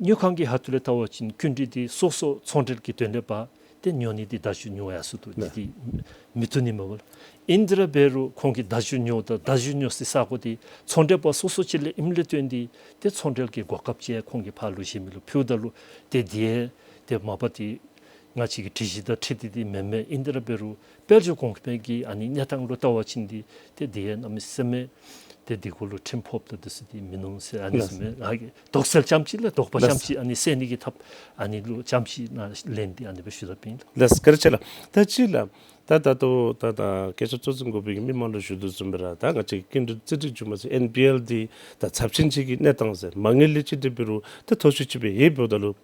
དངུལ་ཁང་གི་ཁ་ཐུག་ལས་བལྟ་བ་ཅིན་སྐྱིན་འགྲུལ་འདི་སོ་སོ་ཚོང་འབྲེལ་གྱི་དོན་ལས་འབག་སྟེ་ཉོ་ནི་འདི་ད་ཞུ་ཉོ་ཡར་སོ་འདུག། འདི་ལགས། འདི་མི་བཏུབ་ནི་མས་པ་ལགས། ཨིན་ཏེ་ར་འབད་རུང་ཁོང་གིས་ད་ཞུ་ཉོ་ད་ད་ཞུ་ཉོ་སའི་ས་གོ་འདི་ཚོང་འབྲེལ་པ་སོ་སོ་ཅིག་ལས་ཨིནམ་ལས་བརྟེན་ཏེ་ཏེ་ཚོང་འབྲེལ་གྱི་གོ་སྐབས་ཅིག་ཁོང་གིས་ཕར་ལུ་གཞན་མི་ལུ་ཕུལཝ་ད་ལུ་ཏེ་འདི་ཏེ་མ་པ་འདི་ང་བཅས་ཀྱི་སྒྲིག་གཞི་དང་འཁྲིལ་ཏེ་འདི་མེན་མས། ཨིན་ཏེ་ར་འབད་རུང་དཔལ་འབྱོར་གོང་འཕེལ་གྱི་ཨ་ནི་གནས་སྟངས་ལུ་བལྟ་བ་ཅིན་འདི་ཏེ་འདི་ཡང་གནམ་མེད་ས་མེད་ཏེ་འདི་གུ་ལུ་ཁྲིམས་ཕོགཔ་དང་འདི་ཚུ་འདི་མིན་ནུག་ཟེར་ཨ་ནི་ལགས། ཟེར་མས། ང་གིས་དོགས་སེལ་རྐྱངམ་ཅིག་ལགས། དོགས་པ་ལགས། རྐྱངམ་ཅིག་ཨ་ནི་སེལ་ནི་གི་ཐབས་ཨ་ནི་ལུ་རྐྱངམ་ཅིག་ནཱ་ལེན་ཏེ་ཨ་ནི་སྦེ་ཞུ་ད་པིན་ལགས། ལགས། བཀའ་དྲིན་ཆེ་ལགས། ད་ཅི་ལགས། ད་ད་ལྟོ་ད་ད་སྐད་ཆ་གཙོ་འཛིན་འགོ་དཔོན་གྱིས་མི་མང་ལུ་ཞུ་དོ་བཟུམ་སྦེ་ར་ད་ང་བཅས་ཀྱི་སྐྱིན་འགྲུལ་རྩིས་སྒྲིག་བྱུང་མ་ཚད་ཨེན་པི་ཨེལ་འདི་ད་ཚབས་ཆེན་ཅིག་གི་གནས་སྟངས་ཟེར་མ་དངུལ་ལས་ཅིག་འབྲེལ་འབད་རུང་ད་མཐོ་ཤོས་ཅིག་སྦེ་ཡོདཔ་ད་ལུ་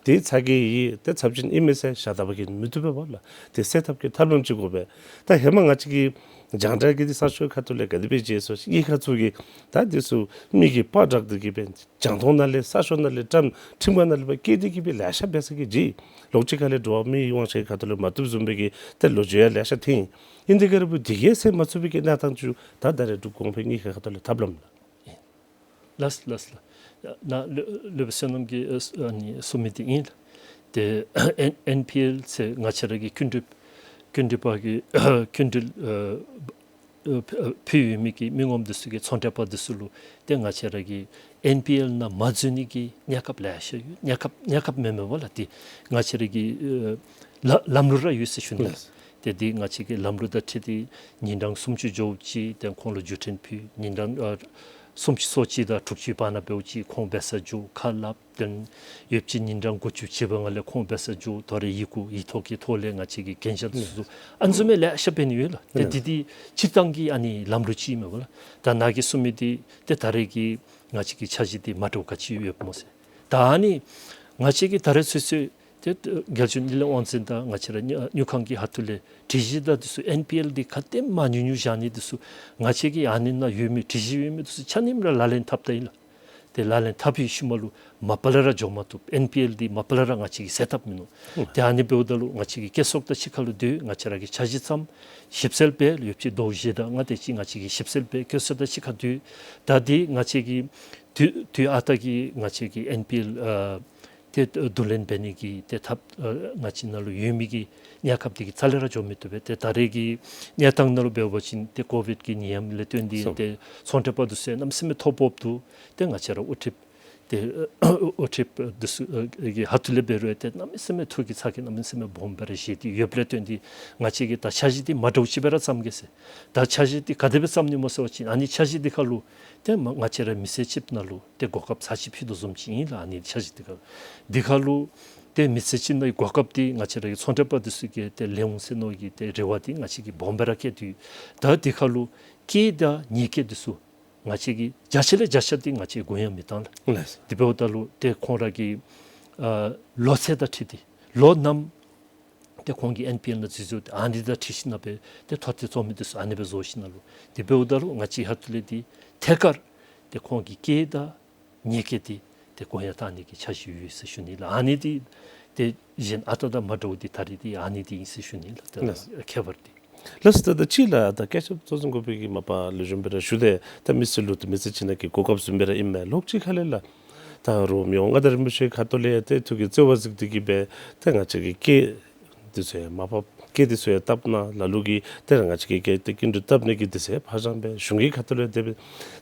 དེ་ཚ་གྱང་ཡོད། ད་ཚབས་ཆེན་ཨིན་མས་ཟེར་བཞག་ད་པ་གིས་མི་བཏུབ་པས་པ་ལགས། དེ་སེལ་ཐབས་ཀྱི་ཐབས་ལམ་ཅིག་དགོ་པས། ད་ཧེ་མ་ང་བཅས་ཀྱི་རྒྱང་བསྒྲགས་ཀྱི་འདི་གསར་ཤོག་ཁ་ཐུག་ལས་ག་དེ་སྦེ་མཇལ་སོང་། གཡུས་ཁ་ཚུ་གི་ད་འདི་ཚུ་མི་གིས་པར་བཏབ་སྟེ་གིས་སྦེ་རྒྱང་མཐོང་ནང་ལས་གསར་ཤོག་ནང་ལས་བཀྲམ་ཁྲིམས་ཁང་ནང་ལས་ཕར་བསྐྱལ་ཏེ་གིས་སྦེ་ལེ་ཤ་འབད་ས་གི་ཅིག་ལོགས་གཅིག་ཁ་ལས་འགྲོ་བ་མིའི་དབང་ཆ་ཁ་ཐུག་ལས་མ་བཏུབ་བཟུམ་སྦེ་གི་ཏེ་ལོ་རྒྱུས་ཡང་ལེ་ཤ་ཐོན། ཨིན་དེ་ག་ར་བུ་དེ་གིས་སེལ་མ་ཚུགས་པའི་གི་གནས་སྟངས་ཅིག་ད་ད་རེས་འབྲུག་གོང་འཕེལ་གཉིས་ཀ་ཁ་ཐུག་ལས་ཐབས་ལམ་ལགས། ལགས་ལགས་ལགས། ནཱ་སློབ་སློབ་དཔོན་བསོད་ནམས་ཀྱིས་ཨ་ནི་གསུངས་མི་འདི་ཨིན་ལགས། ཏེ་ཨེན་ཨེན་པི་ཨེལ་ཟེར་ང་བཅས་ར་གི་སྐྱིན་འགྲུལ་སྐྱིན་འགྲུལ་པ་གི་སྐྱིན་འགྲུལ་ཨ་ཨ་ཕུལ་ཡོད་མི་གི་མི་ངོམ་འདི་ཚུ་གིས་ཚོང་འབྲེལ་པ་འདི་ཚུ་ལུ་ཏེ་ང་བཅས་ར་གི་ཨེན་པི་ཨེལ་ནང་མ་འཛུལ་ནི་གི་གནས་སྐབས་ལེ་ཤ་ཡོད། གནས་སྐབས་གནས་སྐབས་མེན་མེན་པ་ལགས། ཏེ་ང་བཅས་ར་གི་ཨ་ལ་ལམ་ལུགས་ར་ཡོད་ཟེར་ཞུ་ནི་ལགས། ལགས། ཏེ་འདི་ང་བཅས་ཀྱི་ལམ་ལུགས་དང་འཁྲིལ་ཏེ་ཉིན་གྲངས་སུམ་ཅུ་འགྱོཝ་ཅིག་ཏེ་ཁོང་ལུ་བརྒྱུད་འཕྲིན་ཕུལ། ཉིན་གྲངས་ཨ་སུམ་ཅུ་སོ་གཅིག་དང་དྲུག་ཅུའི་བར་ན་འབདཝ་ཅིག་ཁོང་འབད་སར་འགྱོ་ཁ་སླབ། ཏེ་ཡོདཔ་ཅིག་ཉིན་གྲངས་དགུ་བཅུ་བྱེ་བ་ལྔ་ལས་ཁོང་འབད་སར་འགྱོ། ད་རེས་ཡི་གུ་ཡིག་ཐོག་གི་ཐོག་ལས་ང་བཅས་ཀྱིས་གན་རྒྱ་ཚུ་ཨ་ནི་བཟུམ་མའི་ལེ་ཤ་འབད་ནི་ཡོད་ལགས། ཏེ་ཨ་ནི་འདི་འདི་སྤྱིར་བཏང་གི་ཨ་ནི་ལམ་ལུགས་ཅིག་ཨིན་མས་ལགས། ད་ནཱ་གིས་གསུངས་མི་འདི་ཏེ་ད་རེས་ཀྱི་ང་བཅས་ཀྱི་འཆར་གཞི་འདི་མ་འདྲཝ་ག་ཅི་ཡོདཔ་སྨོ་ཟེར། ད་ཨ་ནི་ང་བཅས་ཀྱིས་ད་རེས་ཚུན་ཚོད་ཏེ་རྒྱལ་གཞུང་དངུལ་ལས་དབང་འཛིན་དང་ང་བཅས་ར་དངུལ་ཁང་གི་ཁ་ཐུག་ལས་སྒྲིག་གཞི་དང་འདི་ཚུ་ཨེན་པི་ཨེལ་འདི་ག་དེམ་མ་ཉུང་ཉུང་བཞག་ནི་འདི་ཚུ་ང་བཅས་ཀྱི་ཨ་ནི་ནང་ཡོད་མི་སྒྲིག་གཞི་ཡོད་མི་འདི་ཚུ་ཆ་མཉམ་ར་ལག་ལེན་འཐབ་ད་ཡི་ལགས། ཏེ་ལག་ལེན་འཐབ་པའི་ཤུལ་མ་ལུ་མ་པ་ལས་ར་འགྱོ་མ་བཏུབ། ཨེན་པི་ཨེལ་འདི་མ་པ་ལས་ར་ང་བཅས་ཀྱིས་སེལ་ཐབས་མིན་ནུག། ཨུམ། ཏེ་ཨ་ནི་འབདཝ་ད་ལུ་ང་བཅས་ཀྱིས་བཀོད་ཚོགས་དང་གཅིག་ཁར་ལུ་སྡོད། ང་བཅས་ར་གིས་འཆར་གཞི་བརྩམས། ཞིབ་འཚོལ་འབད། ཡོདཔ་ཅིག་ཟླཝ་བཞི་དང་ལྔ་དེ་ཅིག་ང་བཅས་ཀྱིས་ཞིབ་འཚོལ་འབད། བཀོད་ཚོགས་དང་གཅིག་ཁར་སྡོད། ད་འདི་ང་བཅས་ཀྱིས་དུས་དུས་ཨ་རྟག་གི་ང་བཅས་ཀྱི་ཨེན་པི་ཨེལ་ཨ་ཏེ་བསྡུ་ལེན་འབད་ནི་གི་ཏེ་ཐབས་ཨ་ང་བཅས་ནང་ལུ་ཡོད་མི་གི་གནས་སྐབས་འདི་གིས་རྩ་ལས་ར་འགྱོ་མི་བཏུབ་པས། ཏེ་ད་རེས་ཀྱི་གནས་སྟངས་ནང་ལུ་འབད་བ་ཅིན་ཏེ་ཀོ་བིཌ་ཀྱི་ནད་ཡམས་ལས་བརྟེན་ཏེ་སོ། ཏེ་ཚོང་འབྲེལ་པ་འདི་ཚུ་གནམ་མེད་ས་མེད་ཐོ་ཕོགཔ་འདུག། ཏེ་ང་བཅས་ར་དབུ་ཁྲིདཔ་ཏེ་ཨ་དབུ་ཁྲིདཔ་འདི་ཚུ་ཨ་གི་ཁ་ཐུག་ལས་འབད་རུང་ཏེ་གནམ་མེད་ས་མེད་ཐུགས་ཀྱི་ཚ་གྱང་གནམ་མེད་ས་མེད་སྦོམ་སྦེ་ར་བཞེས་ཏེ་ཡོདཔ་ལས་བརྟེན་ཏེ་ང་བཅས་ཀྱིས་ད་འཆར་གཞི་འདི་མ་འདྲཝ་ཅིག་སྦེ་ར་བརྩམ་གེ་ཟེར། ད་འཆར་གཞི་འདི་ག་དེ་སྦེ་བརྩམ་ནི་སྨོ་ཟེར་བ་ཅིན་ཨ་ནི་འཆར་གཞི་འདི་ཁར་ལུ་ཏེ་མ་ང་བཅས་ར་མི་སེར་ཅིག་ནང་ལུ་ཏེ་གོ་སྐབས་ཚར་གཅིག་ཕུལ་དོ་བཟུམ་ཅིག་ཨིན་ལགས། ཨ་ནི་འཆར་གཞི་འདི་ཁར་འདི་ཁར་ལུ་ཏེ་མི་སེར་ཅིག་ནང་གི་གོ་སྐབས་འདི་ང་བཅས་ར་གི་ཚོང་འབྲེལ་པ་འདི་ཚུ་གིས་ཏེ་ལེན་འོང་ཟེར་མནོ་གི་ཏེ་རེ་བ་འདི་ང་བཅས་ཀྱིས་སྦོམ་སྦེ་ར་བསྐྱེད་དེ་ཡོད། ད་འདི་ཁར་ལུ་སྐྱེད་དང་ཉེས་སྐྱེད་འདི་ཚུ་ང་བཅས་ཀྱིས་བརྒྱ་ཆ་ལས་བརྒྱ་ཆ་འདི་ང་བཅས་དགོངས་ཡངས་མི་བཏང་ལགས། ལགས། འདི་འབདཝ་ད་ལུ་ཏེ་ཁོང་ར་གི་ཨ་ལོ་ཚད་དང་འཁྲིལ་ཏེ་ལོ་ནམ་ཏེ་ཁོང་གིས་ཨེན་པི་ཨེལ་ནང་འཛུལ་འཛུལཝ་ཨ་ནི་དང་འཁྲིལ་ཞིན་ན་སྦེ་ཏེ་མཐོ་གཏད་བཙོང་མི་འདི་ཚུ་ཨ་ནི་སྦེ་བཟོ་ཞིན་ན་ལུ་འདི་འབདཝ་ད་ལུ་ང་བཅས་ཁ་ཐུག་ལས་འདི་ཐད་ཀར་ཏེ་ཁོང་གི་སྐྱེད་དང་ཉེས་སྐྱེད་འདི་ཏེ་དགོངས་ཡངས་བཏང་ནི་གི་འཆར་གཞི་ཡོད་ཟེར་ཞུ་ནི་ལགས། ཨ་ནི་འདི་ཏེ་གཞན་ཨ་རྟག་དང་མ་འདྲཝ་འདི་ད་རེས་འདི་ཨ་ནི་འདི་ཨིན་ཟེར་ཞུ་ནི་ལགས། ད་ལགས། ཁྱད་པར་འདི། ལགས་སོ། ད་ད་ཅི་ལགས། ད་སྐད་ཆ་གཙོ་བཟུང་དགོ་པའི་གི་མ་པ་ལེགས་ཤོམ་སྦེ་ར་ཞུ་སྟེ་ད་མི་སེར་ལུ་ཏེ་མི་སེར་ཅིག་ནང་གི་གོ་སྐབས་བཟུམ་སྦེ་ར་ཨིན་མས། ལོགས་ཅིག་ཁ་ལས་ལགས། ད་རུང་མི་དབང་མངའ་བདག་རིན་པོ་ཆེ་ཁ་ཐུག་ལས་ཡང་ཏེ་ཐུགས་ཀྱི་བརྩེ་བ་གཟིགས་ཏེ་གིས་སྦེ་ཏེ་ང་བཅས་ཀྱི་སྐྱེད་འདི་ཚུ་ཡང་མ་པ་སྐྱེད་འདི་ཚུ་ཡང་བཏབ་གནང་། ལ་ལུ་གིས་ཏེ་ར་ང་བཅས་ཀྱི་སྐྱེད་ཏེ་སྐྱིན་འགྲུལ་བཏབ་ནི་གི་འདི་ཚུ་ཡང་ཕར་འགྱངས་སྦེ་གཞུང་གི་ཁ་ཐུག་ལས་དེ་སྦེ་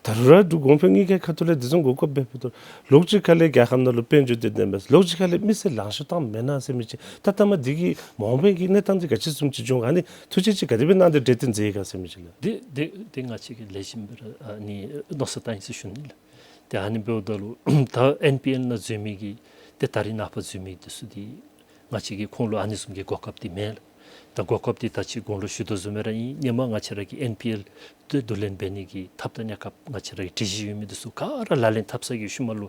ད་རུང་ར་འབྲུག་གོང་འཕེལ་གཉིས་ཀའི་ཁ་ཐུག་ལས་འདི་ཚུ་གོ་སྐབས་འབད་འབདཝ་ད་ལོགས་ཅིག་ཁ་ལས་རྒྱལ་ཁབ་ནང་ལུ་དཔལ་འབྱོར་འདི་ལྡན་པས། ལོགས་ཅིག་ཁ་ལས་མི་སེར་ལང་ཤོར་བཏངམ་མེན་ན་ཟེར་མི་ཅིག། ད་ལྟ་མ་འདི་གི་མ་འོངས་པའི་གི་གནས་སྟངས་འདི་ག་ཅི་བཟུམ་ཅིག་འབྱུང་ག། ཨ་ནི་ཐུགས་རྗེ་ཅིག་ག་དེ་སྦེ་གནང་སྟེ་གྲོས་བསྟུན་མཛད་ག་ཟེར་མི་ཅིག་ལགས། འདི་འདི་འདི་ང་བཅས་ཀྱིས་ལེགས་ཤོམ་སྦེ་ར་ཨ་ནི་མནོ་བསམ་བཏང་ཡི་ཟེར་ཞུ་ནི་ལགས། ཏེ་ཨ་ནི་འབདཝ་ད་ལུ་ད་ཨེན་པི་ཨེལ་ནང་འཛུལ་མི་གི་ཏེ་ད་རིས་ནངས་པ་འཛུལ་མི་འདི་ཚུ་འདི་ང་བཅས་ཀྱིས་ཁོང་ལུ་ཨ་ནི་བཟུམ་གྱི་གོ་སྐབས་འདི་མེད་ལགས། ད་གོ་སྐབས་འདི་ད་ཅི་གོང་ལུ་ཞུ་དོ་བཟུམ་སྦེ་ར་ཨིན། སྔོན་མ་ང་བཅས་ར་གི་ཨེན་པི་ཨེལ་ཏེ་བསྡུ་ལེན་འབད་ནི་གི་ཐབས་དང་གནས་སྐབས་ང་བཅས་ར་གི་སྒྲིག་གཞི་ཡོད་མི་འདི་ཚུ་ག་ར་ལག་ལེན་འཐབ་ཚར་གྱི་ཤུལ་མ་ལུ་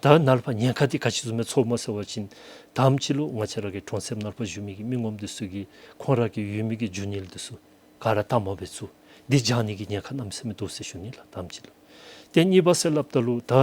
ད་ནཱ་ལས་ཕར་ཉེན་ཁ་འདི་ག་ཅི་བཟུམ་སྦེ་ཚོརཝ་སྨོ་ཟེར་བ་ཅིན་དང་པ་ཅིག་ལུ་ང་བཅས་ར་གི་གྲོང་གསེབ་ནང་ལུ་ཕར་བཞུགས་མི་གི་མི་ངོམ་འདི་ཚུ་གིས་ཁོང་ར་གི་ཡོད་མི་གི་རྒྱུ་དངུལ་འདི་ཚུ་ག་ར་ལྟ་མ་འབད་ཚུགས། འདི་བྱང་ནི་གི་ཉེན་ཁ་གནམ་མེད་ས་མེད་འདུག་ཟེར་ཞུ་ནི་ལགས། དང་པ་ཅིག་ལུ། ཏེ་གཉིས་པ་ཟེར་སླབ་ད་ལུ་ད་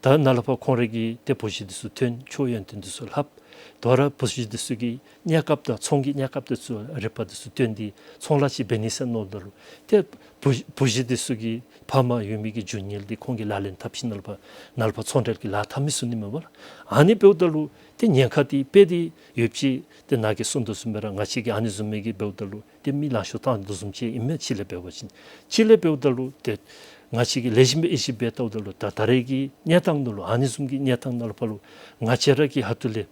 ད་ནཱ་ལས་ཕར་ཁོང་ར་གི་ཏེ་བུ་གཞི་འདི་ཚུ་ཐོན། ཆོས་ཡོན་ཏན་འདི་ཚུ་ལྷབ། དོ་རུང་བུ་གཞི་འདི་ཚུ་གི་གནས་སྐབས་དང་ཚོང་གི་གནས་སྐབས་འདི་ཚུ་རིག་པ་འདི་ཚུ་བཏོན་ཏེ་ཚོང་ལཱ་ཅིག་འབད་ནི་ཟེར་མནོཝ་ད་ལུ་ཏེ་བུ་བུ་གཞི་འདི་ཚུ་གི་ཕ་མ་ཡོད་མི་གི་རྒྱུ་དངུལ་འདི་ཁོང་གིས་ལག་ལེན་འཐབ་ཞིནམ་ལས་ཕར་ནཱ་ལས་ཕར་ཚོང་འབྲེལ་གྱི་ལཱ་འཐབ་མི་ཚུགས་ནི་མས་པ་ལགས། ཨ་ནི་འབདཝ་ད་ལུ་ཏེ་ཉེན་ཁ་འདི་དཔེ་འདི་ཡོདཔ་ཅིག་ཏེ་ནཱ་གིས་གསུངས་དོ་བཟུམ་སྦེ་ར་ང་བཅས་ཀྱིས་ཨ་ནི་བཟུམ་མའི་གི་འབདཝ་ད་ལུ་ཏེ་མི་ལང་ཤོར་བཏང་དོ་བཟུམ་ཅིག་ཨིན་མས། གཅིག་ལས་འབད་བ་ཅིན་གཅིག་ལས་འབདཝ་ད་ལུ་ཏེ་ང་བཅས་ཀྱིས་ལེགས་ཤོམ་སྦེ་དབྱེ་ཞིབ་འབད་བལྟཝ་ད་ལུ་ད་ད་རེས་ཀྱི་གནས་སྟངས་ནང་ལུ་ཨ་ནི་བཟུམ་གྱི་གནས་སྟངས་ནང་ལུ་ཕར་ལུ་ང་བཅས་ར་གི་ཁ་ཐུག་ལས་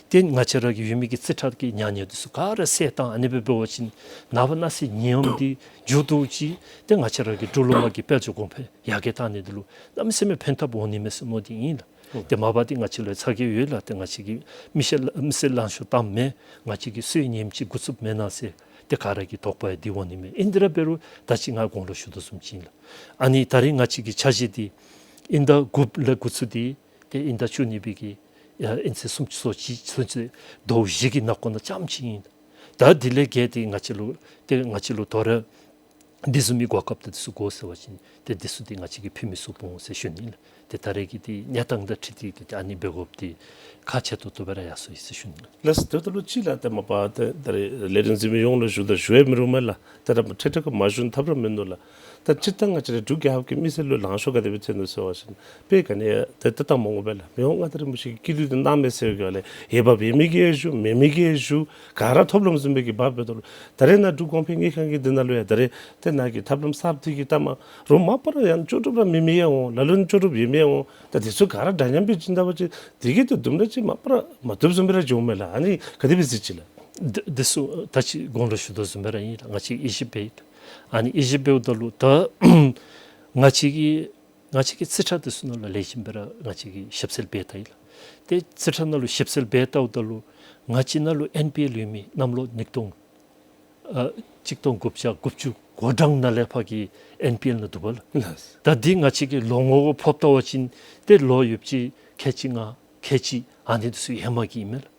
ཏེ་ང་བཅས་ར་གི་ཡོད་མི་གི་རྩིས་ཁྲ་གི་ཉམས་ཉེས་འདི་ཚུ་ག་ར་བསལ་བཏང་། ཨ་ནི་སྦེ་འབད་བ་ཅིན་ནངས་པ་གནངས་ཚེ་ནད་ཡམས་འདི་མཇུག་བསྡུཝ་ཅིག་ཏེ་ང་བཅས་ར་གི་འབྲུག་ལུ་མ་གི་དཔལ་འབྱོར་གོང་འཕེལ་ཡར་རྒྱས་བཏང་ནི་འདི་ལུ་གནམ་མེད་ས་མེད་ཕན་ཐབས་འོང་ནི་མས་ཟེར་མནོ་སྟེ་ཨིན་ལགས། ཨུམ། ཏེ་མ་པ་འདི་ང་བཅས་ལུ་ཚ་གྱང་ཡོད་ལགས། ཏེ་ང་བཅས་ཀྱིས་མི་སེར་མི་སེར་ལང་ཤོར་བཏངམ་མེན། ང་བཅས་ཀྱིས་སོའི་ཉིནམ་ཅིག་འགོ་བཙུགསཔ་མེན་ན་ཟེར་ཏེ་ག་ར་གི་དོགས་པ་ཡང་འདི་འོང་ནི་མས། ཨིན་དེ་ར་འབད་རུང་ད་ཅི་ང་གོང་ལུ་ཞུ་དོ་བཟུམ་ཅིག་ཨིན་ལགས། ཨ་ནི་ད་རིས་ང་བཅས་ཀྱི་འཆར་གཞི་འདི་དབྱིན་ཟླ་དགུ་ལས་འགོ་བཙུགས་ཏེ་ཏེ་དབྱིན་ཟླ་བཅུ་གཉིས་པའི་གི་ཨ་དབྱིན་ཚེས་སུམ་ཅུ་སོ་གཅིག་ཚུན་ཚོད་ཟླཝ་བཞི་གི་ནང་འཁོད་ནང་རྐྱངམ་ཅིག་ཨིན། ད་འདི་ལས་བརྒལ་ཏེ་ང་བཅས་ལུ་ཏེ་ང་བཅས་ལུ་དོ་རུང་འདི་བཟུམ་མའི་གོ་སྐབས་དང་འདི་ཚུ་དགོ་ཟེར་བ་ཅིན་ཏེ་འདི་ཚུ་འདི་ང་བཅས་ཀྱིས་ཕུལ་མི་ཚུགས་འོང་ཟེར་ཞུ་ནི་ལགས། ཏེ་ད་རེས་ཀྱི་འདི་གནས་སྟངས་དང་འཁྲིལ་ཏེ་ཏེ་ཨ་ནི་འབད་དགོཔ་འདི་ཁག་ཆེ་ཏོག་ཏོ་སྦེ་ར་ཡར་སོང་ཡི་ཟེར་ཞུ་ནི་ལགས། ལགས་སོ། ད་ལྟོ་ལུ་ཅིག་ལགས། ཏེ་མ་པ་ཏེ་ད་རེས་ལས་རིམ་གཟིགས་མི་ཡོངས་ལུ་ཞུ་དོ། ཞུ་ཡང་མི་རུང་མས་ལགས། ད་རེས་ཁྲིག་ཁྲི་ཁར་མ་ཞུ་ནི་ཐབས་ར་མིན་འདུག་ལགས། ད་སྤྱིར་བཏང་ང་བཅས་ར་འབྲུག་རྒྱལ་ཁབ་ཀྱི་མི་སེར་ལུ་ལང་ཤོར་ག་དེ་སྦེ་ཐོན་ནུག་ཟེར་བ་ཅིན་དཔེ་ག་ནི་ཡང་ཏེ་ལྟ་སྟངས་མ་འོང་པས་ལགས། མི་དབང་མངའ་བདག་རིན་པོ་ཆེ་གི་སྐྱིད་སྡུག་འདི་གནང་མས་ཟེར་ག་ལས་ཡོདཔ་འབད་མི་གིས་ཡང་ཞུ་མེད་མི་གིས་ཡང་ཞུ་ག་ར་ཐོབ་ལམ་བཟུམ་སྦེ་གི་འབག་འབདཝ་ད་ལུ་ད་རེས་ནཱ་འབྲུག་གོང་འཕེལ་དངུལ་ཁང་གི་འདི་ནང་ལུ་ཡང་ད་རེས་ཏེ་ནཱ་གི་ཐབས་ལམ་གསརཔ་འདི་གི་ལྟ་མ་རོགས་མ་པ་ར་ཡང་ལྕོགས་གྲུབ་ར་མེད་མི་ཡང་འོང་། ལ་ལུ་ནི་ལྕོགས་གྲུབ་ཡོད་མི་ཡང་འོང་། ད་འདི་ཚུ་ག་ར་འདྲ་མཉམ་སྦེ་བྱིན་ད་པ་ཅིན་འདི་གིས་ཏེ་དུམ་གྲ་ཅིག་མ་པ་ར་མ་བཏུབ་བཟུམ་སྦེ་ར་འགྱོཝ་མས་ལགས། ཨ་ནི་ག་དེ་སྦེ་གཟིགས་ཅི་ལགས། འདི་འདི་ཚུ་ད་ཅི་གོང་ལུ་ཞུ་དོ་བཟུམ་སྦེ་ར་ཨིན་ལགས། ང་བཅས་ཨི་ཇིབ་འབད་ཡི། ཨ་ནི་ཨི་ཇིབ་འབདཝ་ད་ལུ་ད་ང་བཅས་ཀྱི་ང་བཅས་ཀྱི་རྩིས་ཁྲ་འདི་ཚུ་ནང་ལུ་ལེགས་ཤོམ་སྦེ་ར་ང་བཅས་ཀྱིས་ཞིབ་འཚོལ་འབད་ལྟ་ཡི་ལགས། ཏེ་རྩིས་ཁྲ་ནང་ལུ་ཞིབ་འཚོལ་འབད་ལྟཝ་ད་ལུ་ང་བཅས་ནང་ལུ་ཨེན་པི་ཨེལ་ཡོད་མི་གནམ་ལོ་ཉིས་སྟོང་ཨ་གཅིག་སྟོང་དགུ་བརྒྱ་དགུ་བཅུ་གོ་གྲངས་ནང་ལས་ཕར་གྱི་ཨེན་པི་ཨེལ་ནང་འདུག་པ་ལགས། ལགས། ད་འདི་ང་བཅས་ཀྱི་ལོ་ངོ་གུ་ཕབ་ལྟ་བ་ཅིན་ཏེ་ལོ་ཡོདཔ་ཅིག་ཁལ་གཅིག་ལྔ་ཁལ་གཅིག་ཨ་ནི་འདི་ཚུ་ཧེ་མ་གི་ཨིན་མས་ལགས།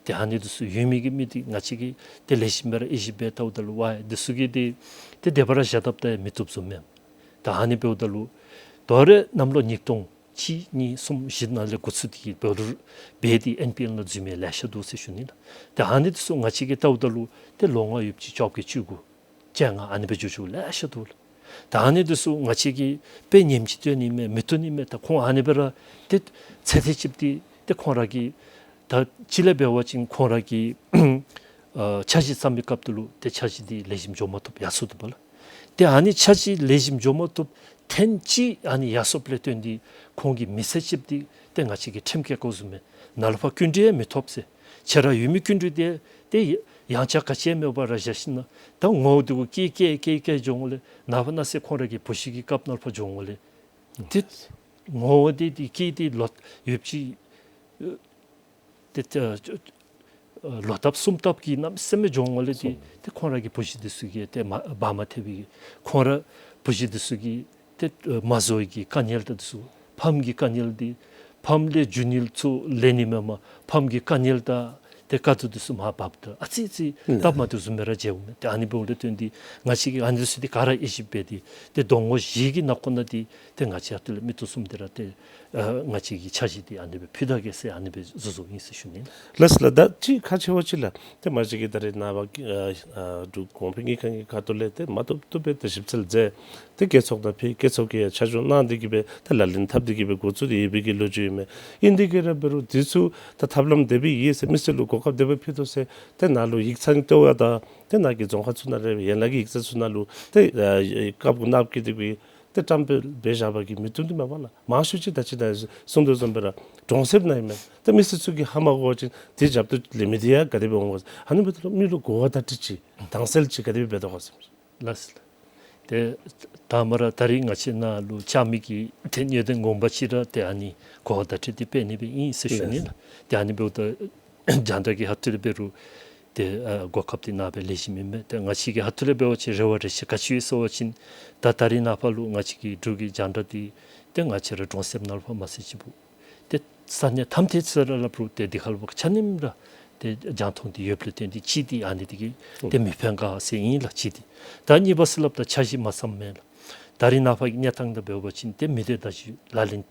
ཏེ་ཨ་ནི་འདི་ཚུ་ཡོད་མི་གི་མི་འདི་ང་བཅས་ཀྱིས་ཏེ་ལེགས་ཤོམ་སྦེ་ར་ཨི་ཇིབ་འབད་ལྟཝ་ད་ལུ་ཝའི་འདི་ཚུ་གིས་ཏེ་ཏེ་དེ་སྦེ་ར་བཞག་བཏབ་ད་མི་བཏུབ་བཟུམ་མས། ད་ཨ་ནི་འབདཝ་ད་ལུ་དོ་རུང་གནམ་ལོ་ཉིས་སྟོང་གཅིག་གཉིས་གསུམ་བཞི་ནང་ལས་འགོ་བཙུགས་ཏེ་གིས་འབད་རུང་འབད་དེ་ཨེན་པི་ཨེལ་ནང་འཛུལ་མི་ལེ་ཤ་འདུག་ཟེར་ཞུ་ནི་ལགས། ཏེ་ཨ་ནི་འདི་ཚུ་ང་བཅས་ཀྱིས་ལྟཝ་ད་ལུ་ཏེ་ལོ་ངོ་ཡོདཔ་ཅིག་བཅོ་བརྒྱད་བཅུ་དགུ་བཅོ་ལྔ་ཨ་ནི་སྦེ་འགྱོ་འགྱོཝ་ལེ་ཤ་འདུག་ལགས། ད་ཨ་ནི་འདི་ཚུ་ང་བཅས་ཀྱིས་དཔེ་ཉིནམ་གཅིག་བཏོན་ནི་མས་མི་བཏོན་ནི་མས། ད་ཁོང་ཨ་ནི་སྦེ་ར་ཏེ་ཚེ་འདི་གཅིག་འདི་ཏེ་ཁོང་ར་གི་ད་ཅིག་ལས་འབད་བ་ཅིན་ཁོང་ར་གི་ཨ་འཆར་གཞི་བརྩམ་པའི་སྐབས་ད་ལུ་ཏེ་འཆར་གཞི་འདི་ལེགས་ཤོམ་འགྱོ་མ་བཏུབ་ཡར་སོང་འདུག་པ་ལགས། ཏེ་ཨ་ནི་འཆར་གཞི་ལེགས་ཤོམ་འགྱོ་མ་བཏུབ་ཐེངས་གཅིག་ཨ་ནི་ཡར་སོངམ་ལས་བརྟེན་ཏེ་ཁོང་གི་མི་ཚེ་གཅིག་འདི་ཏེ་ང་བཅས་ཀྱིས་ཁྲིམས་བཀལ་དགོ་བཟུམ་མས། ནཱ་ལས་ཕར་སྐྱིན་འགྲུལ་ཡང་མི་ཐོབ་ཟེར། ཁྱེད་ར་ཡོད་མི་སྐྱིན་འགྲུལ་འདི་ཏེ་ཡང་ཆ་ག་ཅི་ཡང་མེད་པར་ར་བཞག་ཞིནམ་ད་ངོ་བོ་འདི་གུ་བཀལ་བཀལ་བཀལ་བཀལ་འགྱོ་འོང་ལས་ནངས་པ་གནངས་ཚེ་ཁོང་ར་གི་བུ་གཞི་གི་སྐབས་ནང་ལས་ཕར་འགྱོ་འོང་ལས་ཏེ་ངོ་བོ་འདི་འདི་བཀལ་ཏེ་ལོ་ཡོདཔ་ཅིག་ཏེ་ཨ་ལོ་ལྟབ་གསུམ་ལྟབ་ཀྱི་གནམ་མེད་ས་མེད་འགྱོ་འོང་ལས་ཏེ་གསུམ། ཏེ་ཁོང་ར་གི་བུ་གཞི་འདི་ཚུ་གིས་ཏེ་མ་བག་མ་ཐེག་པའི་ཁོང་ར་བུ་གཞི་འདི་ཚུ་གིས་ཏེ་ཨ་མ་བཟོ་བའི་གི་དཀའ་ངལ་དང་འདི་ཚུ་ཕམ་གྱི་དཀའ་ངལ་འདི་ཕམ་ལས་རྒྱུ་ནོར་ཚུ་ལེན་ནི་མེན་པར་ཕམ་གྱི་དཀའ་ངལ་དང་ཏེ་དཀའ་སྡུག་འདི་ཚུ་མར་འབགཔ་ད་ཨ་ཙི་ཙི་ལགས། སྟབས་མ་བདེཝ་བཟུམ་སྦེ་ར་མཇལཝ་མས། ཏེ་ཨ་ནི་འབདཝ་ལས་བརྟེན་ཏེ་ང་བཅས་ཀྱིས་ཨ་ནི་ཚུ་འདི་ག་ར་ཨི་ཇིབ་འབད་དེ་ཏེ་གདོང་ཁར་བཞེས་ཀྱི་ནང་འཁོད་ནང་འདི་ཏེ་ང་བཅས་ཨ་ཐུ་ལས་མི་སྟོང་གསུམ་འདི་ར་ཏེ་ཨ་ང་བཅས་ཀྱི་འཆར་གཞི་འདི་ཨ་ནི་སྦེ་ཕུལ་ད་གེ་ཟེར་ཨ་ནི་སྦེ་བཟོ་བཟོཝ་ཨིན་ཟེར་ཞུ་ནི། ལགས་ལགས། ད་ཅིག་ཁག་ཆེ་བ་ཅིག་ལགས། ཏེ་མ་གཞི་གི་ད་རེས་ནངས་པ་ཨ་ཨ་འབྲུག་གོང་འཕེལ་དངུལ་ཁང་གི་ཁ་ཐུག་ལས་ཏེ་མ་བཏུབ་བཏུབ་སྦེ་ཏེ་ཞིབ་འཚོལ་མཛད། ཏེ་རྒྱལ་ཚོགས་ནང་ཕུལ། རྒྱལ་ཚོགས་ཀྱིས་ཡང་ཆ་འཇོག་གནང་སྟེ་གིས་སྦེ་ཏེ་ལག་ལེན་འཐབ་སྟེ་གིས་སྦེ་འགོ་བཙུགས་ཏེ་ཡོད་པའི་གི་ལོ་རྒྱུས་ཨིན་མས། ཨིན་དེ་གིས་ར་འབད་རུང་འདི་ཚུ་ད་ཐབས་ལམ་དེ་སྦེ་ཡོད་ཟེར་མི་སེར་ལུ་གོ་སྐབས་དེ་སྦེ་ཕུལ་དོ་ཟེར་ཏེ་ནཱ་ལུ་ཡིག་ཚང་ལྟེ་བ་དང་ཏེ་ནཱ་གི་རྫོང་ཁག་ཚུ་ནང་ར་ཡན་ལག་གི་ཡིག་ཚང་ཚུ་ནང་ལུ་ཏེ་ཨ་རྐྱབ་དགོ་མནོ་བསྐྱེད་དེ་གིས་ཏེ་བཀྲམ་སྤེལ་འབད་བཞག་པ་གིས་མི་བཏུབ་ནི་མས་པ་ལགས། མང་ཤོས་ཅིག་ད་ཅི་ད་གསུང་དོ་བཟུམ་སྦེ་ར་གྲོང་གསེབ་ནང་ཨིན་མས། ཏེ་མི་སེར་ཚུ་གིས་ཧ་མ་གོ་བ་ཅིན་དེ་རྒྱབ་ཏུ་ལེན་མི་དེ་ཡང་ག་དེ་སྦེ་འོང་ག་ཟེར། ཨ་ནི་འབདཝ་ད་ལུ་མི་ལུ་གོ་བ་བརྡ་སྤྲོད་ཅིག་དྭངས་གསལ་ཅིག་ག་དེ་སྦེ་འབད་དོ་ག་ཟེར། ལགས་སོ། ཏེ་ད་མ་ར་ད་རིས་ང་བཅས་ནཱ་ལུ་བཅར་མི་གི་ཏེ་གནད་དོན་ངོ་མ་ཅིག་ར་ཏེ་ཨ་ནི་གོ་བ་བརྡ་སྤྲོད་འདི་སྤེལ་ནི་སྦེ་ཨིན་ཟེར་ཞུ་ནི་ལགས། ཏེ་ཨ་ནི་འབདཝ་ད་རྒྱང་བསྒྲགས་ཀྱི་ཁ་ཐུག་ལས་འབད་རུང་ཏེ་ཨ་གོ་སྐབས་འདི་གནང་སྦེ་ལེགས་ཤོམ་ཨིན་མས། ཏེ་ང་བཅས་ཀྱི་ཁ་ཐུག་ལས་འབད་བ་ཅིན་རེ་བ་རེ་ཆེ་ག་ཅི་ཡོད་ཟེར་བ་ཅིན་ད་ད་རིས་ནངས་པ་ལུ་ང་བཅས་ཀྱི་འབྲུག་གི་རྒྱང་བསྒྲགས་འདི་ཏེ་ང་བཅས་ར་གྲོང་གསེབ་ནང་ལུ་ཕར་མ་ཚད་ཅིག་འབདཝ་ཏེ་ས་གནས་ཐམས་ཅད་ཟེར་ར་སླབ་རུང་ཏེ་དེ་ཁར་ལུ་ཕར་ཆ་མཉམ་ར་ཏེ་རྒྱང་མཐོང་འདི་ཡོདཔ་ལས་བརྟེན་ཏེ་གཅིག་འདི་ཨ་ནི་འདི་གིས་ཏེ་མི་ཕན་ག་ཟེར་ཨིན་ལགས་གཅིག་འདི། ད་གཉིས་པ་ཟེར་སླབ་ད་འཆར་གཞི་མ་བརྩམ་མེན་ལགས། ད་རིས་ནངས་པ་གི་གནས་སྟངས་དང་འབད་བ་ཅིན་ཏེ་མི་སྡེ་བརྡ་བརྒྱུད་ལག་ལེན་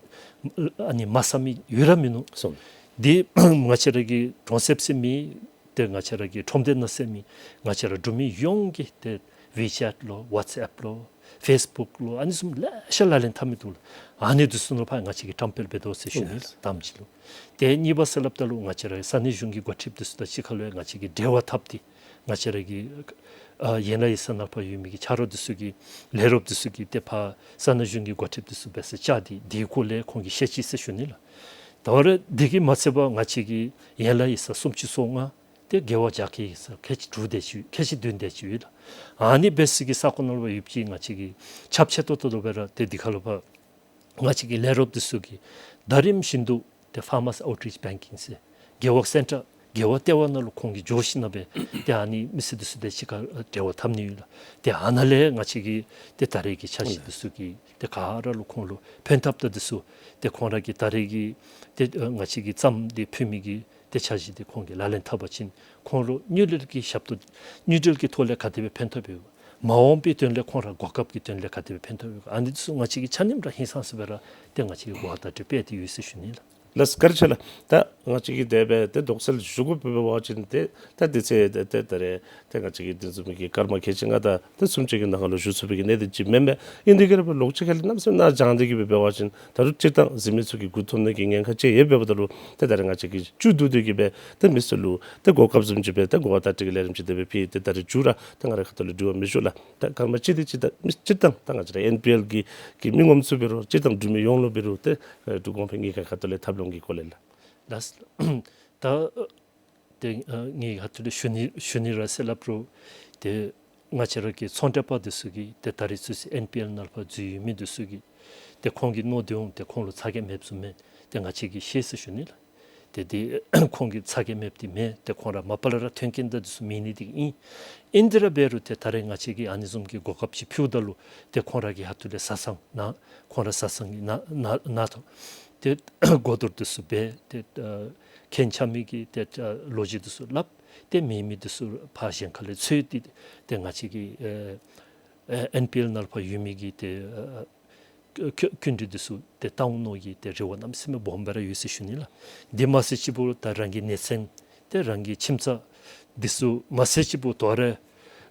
ཨ་ནི་མ་བརྩམ་མི་ཡོད་ར་མིན་ནུག། སོང་། འདི་ང་བཅས་ར་གི་གྲོང་གསེབ་ཟེར་མི་ཏེ་ང་བཅས་ར་གི་ཁྲོམ་སྡེ་ནང་ཟེར་མི་ང་བཅས་ར་འབྲུག་མི་ཡོངས་ཀྱིས་ཏེ་ཝི་ཅེཊ་ལུ་ཝཊས་ཨེཔ་ལུ་ཕེསི་བུཀ་ལུ་ཨ་ནི་བཟུམ་ལེ་ཤ་ལག་ལེན་འཐབ་མི་འདུག་ལགས། ཨ་ནི་འདི་ཚུ་ནང་ཕར་ང་བཅས་ཀྱིས་བཀྲམ་སྤེལ་འབད་དོ་ཟེར་ཞུ་ནི་ལགས། དང་པ་ཅིག་ལུ། ཏེ་གཉིས་པ་ཟེར་སླབ་ད་ལུ་ང་བཅས་ར་ས་གནས་གཞུང་གི་འགོ་ཁྲིདཔ་འདི་ཚུ་དང་གཅིག་ཁར་ལུ་ཡང་ང་བཅས་ཀྱིས་འབྲེལ་བ་འཐབ་སྟེ་ང་བཅས་ར་གི་ཨ་ཡན་ལག་ཡིག་ཚང་ནང་ཕར་ཡོད་མི་གི་ཆ་རོགས་འདི་ཚུ་གིས་ལས་རོགསཔ་འདི་ཚུ་གིས་ཏེ་ཕར་ས་གནས་གཞུང་གི་འགོ་ཁྲིདཔ་འདི་ཚུ་འབད་སར་བཅར་ཏེ་དེའི་སྐོར་ལས་ཁོང་གིས་བཤད་ཅི་ཟེར་ཞུ་ནི་ལགས། ད་རུང་དེ་གིས་མ་ཚད་པར་ང་བཅས་ཀྱི་ཡན་ལག་ཡིག་ཚང་སུམ་ཅུ་སོ་ལྔ་ཏེ་རྒེད་འོག་རྒྱ་སྐྱེད་ཡིག་ཚང་ཁལ་གཅིག་དྲུག་དེ་ཅིག་ཁལ་གཅིག་བདུན་དེ་ཅིག་ཡོད་ལགས། ཨ་ནི་འབད་སའི་གི་ས་གོ་ནང་ལུ་ཡོད་པའི་ང་བཅས་ཀྱི་ཁྱབ་ཆེ་ཏོག་ཏོ་སྦེ་ར་ཏེ་དེ་ཁར་ལུ་ཕར་ང་བཅས་ཀྱི་ལས་རོགསཔ་འདི་ཚུ་གིས་ཟླ་རིམ་བཞིན་དུ་ཏེ་ཕར་མར་ཨའུཊ་རིཆ་བེང་ཀིང་ཟེར་རྒེད་འོག་སེན་ཊར་རྒེད་འོག་ལྟེ་བ་ནང་ལུ་ཁོང་གིས་འགྱོ་ཞིནམ་སྦེ་ཏེ་ཨ་ནི་མི་སེར་འདི་ཚུ་དང་གཅིག་ཁར་འབྲེལ་བ་འཐབ་ནི་ཡོད་ལགས། ཏེ་ཨ་ནཱ་ལས་ང་བཅས་ཀྱི་ཏེ་ད་རེས་ཀྱི་འཆར་གཞི་འདི་ཚུ་གིས་ཏེ་ག་ར་ལུ་ཁོང་ལུ་ཕན་ཐབས་དང་འདི་ཚུ་ཏེ་ཁོང་ར་གི་ད་རེས་ཀྱི་ཏེ་ང་བཅས་ཀྱིས་བརྩམས་ཏེ་ཕུལ་མི་གི་ཏེ་འཆར་གཞི་འདི་ཁོང་གིས་ལག་ལེན་འཐབ་པ་ཅིན་ཁོང་ལུ་དངུལ་འབྲེལ་གྱི་ཞབས་ཏོག་དངུལ་འབྲེལ་གྱི་ཐོག་ལས་ག་དེ་སྦེ་ཕན་ཐོགས་ཡོད། མ་འོངས་པའི་དོན་ལས་ཁོང་ར་གོ་སྐབས་ཀྱི་དོན་ལས་ག་དེ་སྦེ་ཕན་ཐོགས་ཡོད། ཨ་ནི་འདི་ཚུ་ང་བཅས་ཀྱིས་ཆ་མཉམ་ར་ཧིང་སངས་ས་སྦེ་ར་ཏེ་ང་བཅས་ཀྱིས་གོ་བ་བརྡ་སྤྲོད་འབད་དེ་ཡོད་ཟེར་ཞུ་ནི་ལགས། ལགས་བཀའ་དྲིན་ཆེ་ལགས། ད་ང་བཅས་ཀྱིས་དེ་སྦེ་ཏེ་དོགས་སེལ་ཞུ་དགོཔ་འབད་བ་ཅིན་ཏེ་ད་དེ་ཚེ་ཏེ་ད་རེས་ཏེ་ང་བཅས་ཀྱིས་དེ་བཟུམ་གྱི་སྐར་མ་ཁལ་གཅིག་ལྔ་དང་ཏེ་སུམ་ཅུ་གི་ནང་ལུ་ཞུ་ཚུགས་པའི་གི་གནད་དོན་ཅིག་མེན་མས། ཨིན་དེ་གིས་ར་ལོག་ཅི་ཁ་ལས་གནམ་མེད་ས་མེད་ནཱ་སྦྱང་སྟེ་གིས་སྦེ་འབད་བ་ཅིན་ད་རུང་སྤྱིར་བཏང་གཟིགས་མི་ཚུ་གི་མགུ་འཐོམ་ནི་གི་ཉེན་ཁ་ཅིག་ཡོདཔ་འབདཝ་ད་ལུ་ཏེ་ད་རེས་ང་བཅས་ཀྱིས་མཇུག་བསྡུ་སྟེ་གིས་སྦེ་ཏེ་མི་སེར་ལུ་ཏེ་གོ་སྐབས་བཟུམ་ཅིག་སྦེ་ཏེ་གོ་བ་བརྡ་སྤྲོད་ཀྱི་ལས་རིམ་ཅིག་དེ་སྦེ་ཕུལ་ཏེ་ད་རེས་མཇུག་ར་ཏེ་ང་རའི་ཁ་ཐུག་ལས་དྲི་བ་མི་ཞུ་ལགས། ད་སྐར་མ་གཅིག་དེ་ཅིག་ད་མི་སྤྱིར་བཏང་ད་ང་བཅས་ར་ཨེན་པི་ཨེལ་གྱི་གི་མི་ངོམ་ཚུ་འབད་རུང་སྤྱིར་བཏང་འབྲུག་མི་ཡོངས་ལུ་འབད་རུང་ཏེ་འབྲུག་གོང་འཕེལ་དངུལ་ཁང་ཁ་ཐུག་ལས་ཐབས་ལམ་གྱི་སྐོར་ལས་ལགས། ལགས། ད་ ཏེ་ཨ་ངེའི་ཁ་ཐུག་ལས་ཞུ་ནི་ཞུ་ནི་ར་ཟེར་སླབ་རུང་ཏེ་ང་བཅས་ར་གི་ཚོང་འབྲེལ་པ་འདི་ཚུ་གིས་ཏེ་ད་རེས་ཚུན་ཚོད་ཨེན་པི་ཨེལ་ནང་ལུ་ཕར་འཛུལ་ཡོད་མི་འདི་ཚུ་གིས་ཏེ་ཁོང་གི་མནོ་དོ་འོང་ཏེ་ཁོང་ལུ་ཚ་གྱང་མེདཔ་བཟུམ་མས། ཏེ་ང་བཅས་ཀྱིས་ཤེས་ཟེར་ཞུ་ནི་ལགས། ཏེ་འདི་ཁོང་གི་ཚ་གྱང་མེདཔ་འདི་མེན། ཏེ་ཁོང་ར་མ་པ་ལས་ར་ཐོན་སྐྱེད་འདི་ཚུ་མེད་ནི་འདི་ཨིན། ཨིན་ཏེ་ར་འབད་རུང་ཏེ་ད་རེས་ང་བཅས་ཀྱིས་ཨ་ནི་བཟུམ་གྱི་གོ་སྐབས་ཅིག་ཕུལཝ་ད་ལུ་ཏེ་ཁོང་ར་གི་ཁ་ཐུག་ལས་བཟའ་ཚང་ནང་ཁོང་ར་བཟའ་ཚང་གི་ནང་ནང་ནང་དོག་ཏེ་གོ་བསྡུར་འདི་ཚུ་འབད་ཏེ་ཨ་ཁེངས་ཆགས་མི་གི་ཏེ་ཨ་ལོ་རྒྱུས་འདི་ཚུ་སླབ། ཏེ་མེད་མི་འདི་ཚུ་ཕར་གཞན་ཁ་ལས་འཚོལ་ཏེ་ཏེ་ང་བཅས་ཀྱི་ཨ་ཨ་ཨེན་པི་ཨེལ་ནང་ལུ་ཕར་ཡོད་མི་གི་ཏེ་ཨ་ཨ་སྐྱོ་སྐྱིན་འགྲུལ་འདི་ཚུ་ཏེ་བཏང་ནི་གི་ཏེ་རེ་བ་གནམ་མེད་ས་མེད་སྦོམ་སྦེ་ར་ཡོད་ཟེར་ཞུ་ནི་ལགས། འདི་མ་ཚད་ཅིག་འབདཝ་ད་རང་གི་ནད་ཚན་ཏེ་རང་གི་ཁྱིམ་ཚང་འདི་ཚུ་མ་ཚད་ཅིག་འབདཝ་ད་ར་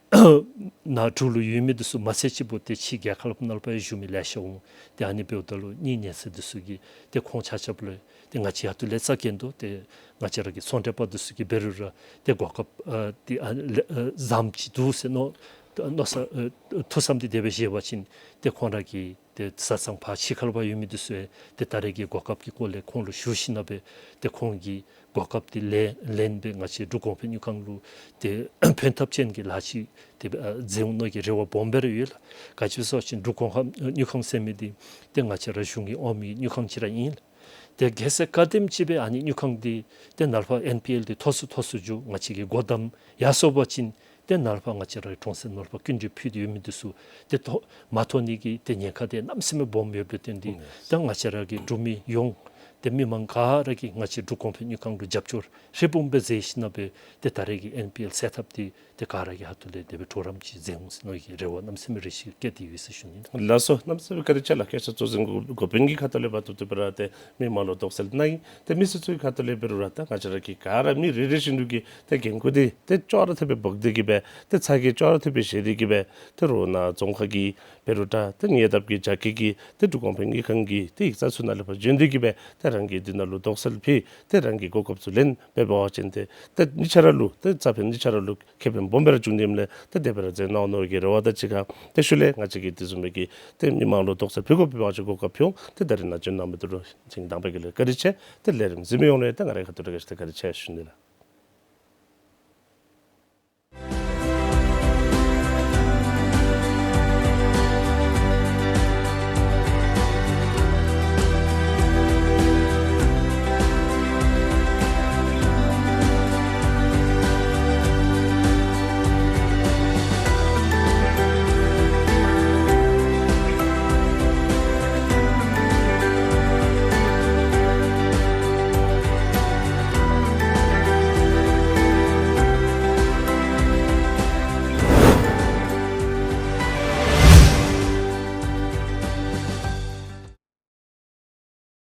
ནཱ་འབྲུག་ལུ་ཡོད་མི་འདི་ཚུ་མ་ཚད་ཅིག་འབདཝ་ཏེ་ཕྱི་རྒྱལ་ཁབ་ནང་ལུ་ཕར་བཞུགས་མི་ལེ་ཤ་འོང་། ཏེ་ཨ་ནི་འབདཝ་ད་ལུ་གཉིད་ཉལ་ས་འདི་ཚུ་གི་ཏེ་ཁོང་ཆ་ཁྱབ་ལུ་ཏེ་ང་བཅས་ཁ་ཐུག་ལས་ཚ་གྱང་འདུག། ཏེ་ང་བཅས་ར་གི་ཚོང་འབྲེལ་པ་འདི་ཚུ་གིས་འབད་རུང་ར་ཏེ་གོ་སྐབས་ཨ་ཏེ་ཨ་ལེ་ཨ་བཟངམ་ཅིག་འདུག་ཟེར་མནོ་མནོ་བསམ་ཨ་ཐུགས་བསམ་འདི་དེ་སྦེ་བཞེས་པ་ཅིན་ཏེ་ཁོང་ར་གི་ཏེ་བཟའ་ཚང་ཕར་ཕྱི་ཁ་ལུ་ཕར་ཡོད་མི་འདི་ཚུ་ཡང་ཏེ་ད་རེས་ཀྱི་གོ་སྐབས་ཀྱི་སྐོར་ལས་ཁོང་ལུ་ཞུ་ཞིནམ་ལས་ཏེ་ཁོང་གིས་གོ་སྐབས་འདི་ལེན་ལེན་སྦེ་ང་བཅས་འབྲུག་གོང་འཕེལ་དངུལ་ཁང་ལུ་ཏེ་ཕན་ཐབས་ཅན་གྱི་ལཱ་ཅིག་ཏེ་ཨ་མཛད་འོང་ནི་གི་རེ་བ་སྦོམ་སྦེ་ར་ཡོད་ལགས། ག་ཅི་སྨོ་ཟེར་བ་ཅིན་འབྲུག་གོང་འཕེལ་དངུལ་ཁང་ཟེར་མི་འདི་ཏེ་ང་བཅས་ར་གཞུང་གི་འོག་མའི་དངུལ་ཁང་ཅིག་ར་ཨིན་ལགས། ཏེ་གལ་སྲིད་ག་དེམ་ཅིག་སྦེ་ཨ་ནི་དངུལ་ཁང་འདི་ཏེ་ནཱ་ལུ་ཕར་ཨེན་པི་ཨེལ་འདི་མཐོ་སུ་མཐོ་སུ་འགྱོ་ང་བཅས་ཀྱིས་སྒོ་བསྡམ་ཡར་སོང་པ་ཅིན་ཏེ་ནཱ་ལུ་ཕར་ང་བཅས་ར་གྲོང་གསེབ་ནང་ལུ་ཕར་སྐྱིན་འགྲུལ་ཕུལ་ཏེ་ཡོད་མི་འདི་ཚུ་ཏེ་མཐོ་མ་མཐོ་ནི་གི་ཏེ་ཉེན་ཁ་འདི་གནམ་མེད་ས་མེད་སྦོམ་ཡོདཔ་ལས་བརྟེན་ཏེ་ཏེ་ང་བཅས་ར་གི་འབྲུག་མི་ཡོངས་ཏེ་མི་མང་ག་ར་གིས་ང་བཅས་འབྲུག་གོང་འཕེལ་དངུལ་ཁང་ལུ་རྒྱབ་སྐྱོར་ཧྲིལ་བུམ་སྦེ་མཛད་ཞིནམ་ལས་ཏེ་ད་རེས་ཀྱི་ཨེན་པི་ཨེལ་སེལ་ཐབས་འདི་ཏེ་ག་ར་གི་ཁ་ཐུག་ལས་དེ་སྦེ་གྲོགས་རམ་ཅིག་མཛད་འོང་ཟེར་མནོ་གི་རེ་བ་གནམ་མེད་ས་མེད་རེ་ཞིག་བསྐྱེད་དེ་ཡོད་ཟེར་ཞུ་ནི། ལགས་སོ། གནམ་མེད་ས་མེད་བཀའ་དྲིན་ཆེ་ལགས། སྐད་ཆ་གཙོ་འཛིན་འགོ་འགོ་དཔོན་གྱི་ཁ་ཐུག་ལས་འབད་བཏུབ་བཏུབ་སྦེ་ར་ཏེ་མི་མང་ལུ་དོགས་སེལ་གནང་ཡི། ཏེ་མི་སེར་ཚུ་གི་ཁ་ཐུག་ལས་འབད་རུང་ར་ད་ང་བཅས་ར་གིས་ག་ར་མི་རེ་རེ་བཞིན་དུ་གིས་ཏེ་འགན་ཁུར་འདི་ཏེ་ཅོག་ར་འཐདཔ་སྦེ་འབག་སྟེ་གིས་སྦེ་ཏེ་ཚ་གྱང་ཅོག་ར་འཐདཔ་སྦེ་བཞེས་ཏེ་གིས་སྦེ་ཏེ་རོགས་ནཱ་རྫོང་ཁག་གི་འབད་རུང་ར་ཏེ་ཉེ་འདབས་ཀྱི་རྒྱ་སྐྱེད་ཀྱི་ཏེ་འབྲུག་གོང་འཕེལ་དངུལ་ཁང་གི་ཏེ་ཡིག་ཚང་ཚུ་ནང་ལས་ཕར་བྱོན་ཏེ་གིས་སྦེ་ཏེ་རང་གིས་འདི་ནང་ལུ་དོགས་སེལ་ཕུལ་ཏེ་རང་གི་གོ་སྐབས་ཚུ་ལེན་འབད་བ་ཅིན་ཏེ་ཏེ་གཉིས་ཆ་ར་ལུ་ཏེ་རྩ་ཕན་གཉིས་ཆ་ར་ལུ་ཁེ་ཕན་སྦོམ་སྦེ་ར་འབྱུང་ནི་ཨིནམ་ལས་ཏེ་དེ་སྦེ་ར་མཛད་གནང་འོང་ནི་གི་རེ་བ་དང་གཅིག་ཁར་ཏེ་ཤུལ་ལས་ང་བཅས་ཀྱིས་དེ་བཟུམ་མའི་གི་ཏེ་མི་མང་ལུ་དོགས་སེལ་ཕུལ་དགོ་པའི་བར་ཆད་གོ་སྐབས་ཕུལ་འོང་། ཏེ་ད་རིས་ནཱ་བྱོན་གནང་མི་དེ་ལུ་ཐེངས་དང་པ་གི་ལས་བཀའ་དྲིན་ཆེ། ཏེ་ལས་རིམ་གཟིགས་མི་ཡོངས་ལུ་ཡང་ཏེ་ང་རའི་ཁ་ཐུག་ལས་ག་ཅི་ཏེ་བཀའ་དྲིན་ཆེ་ཞུ་ནི་ལགས།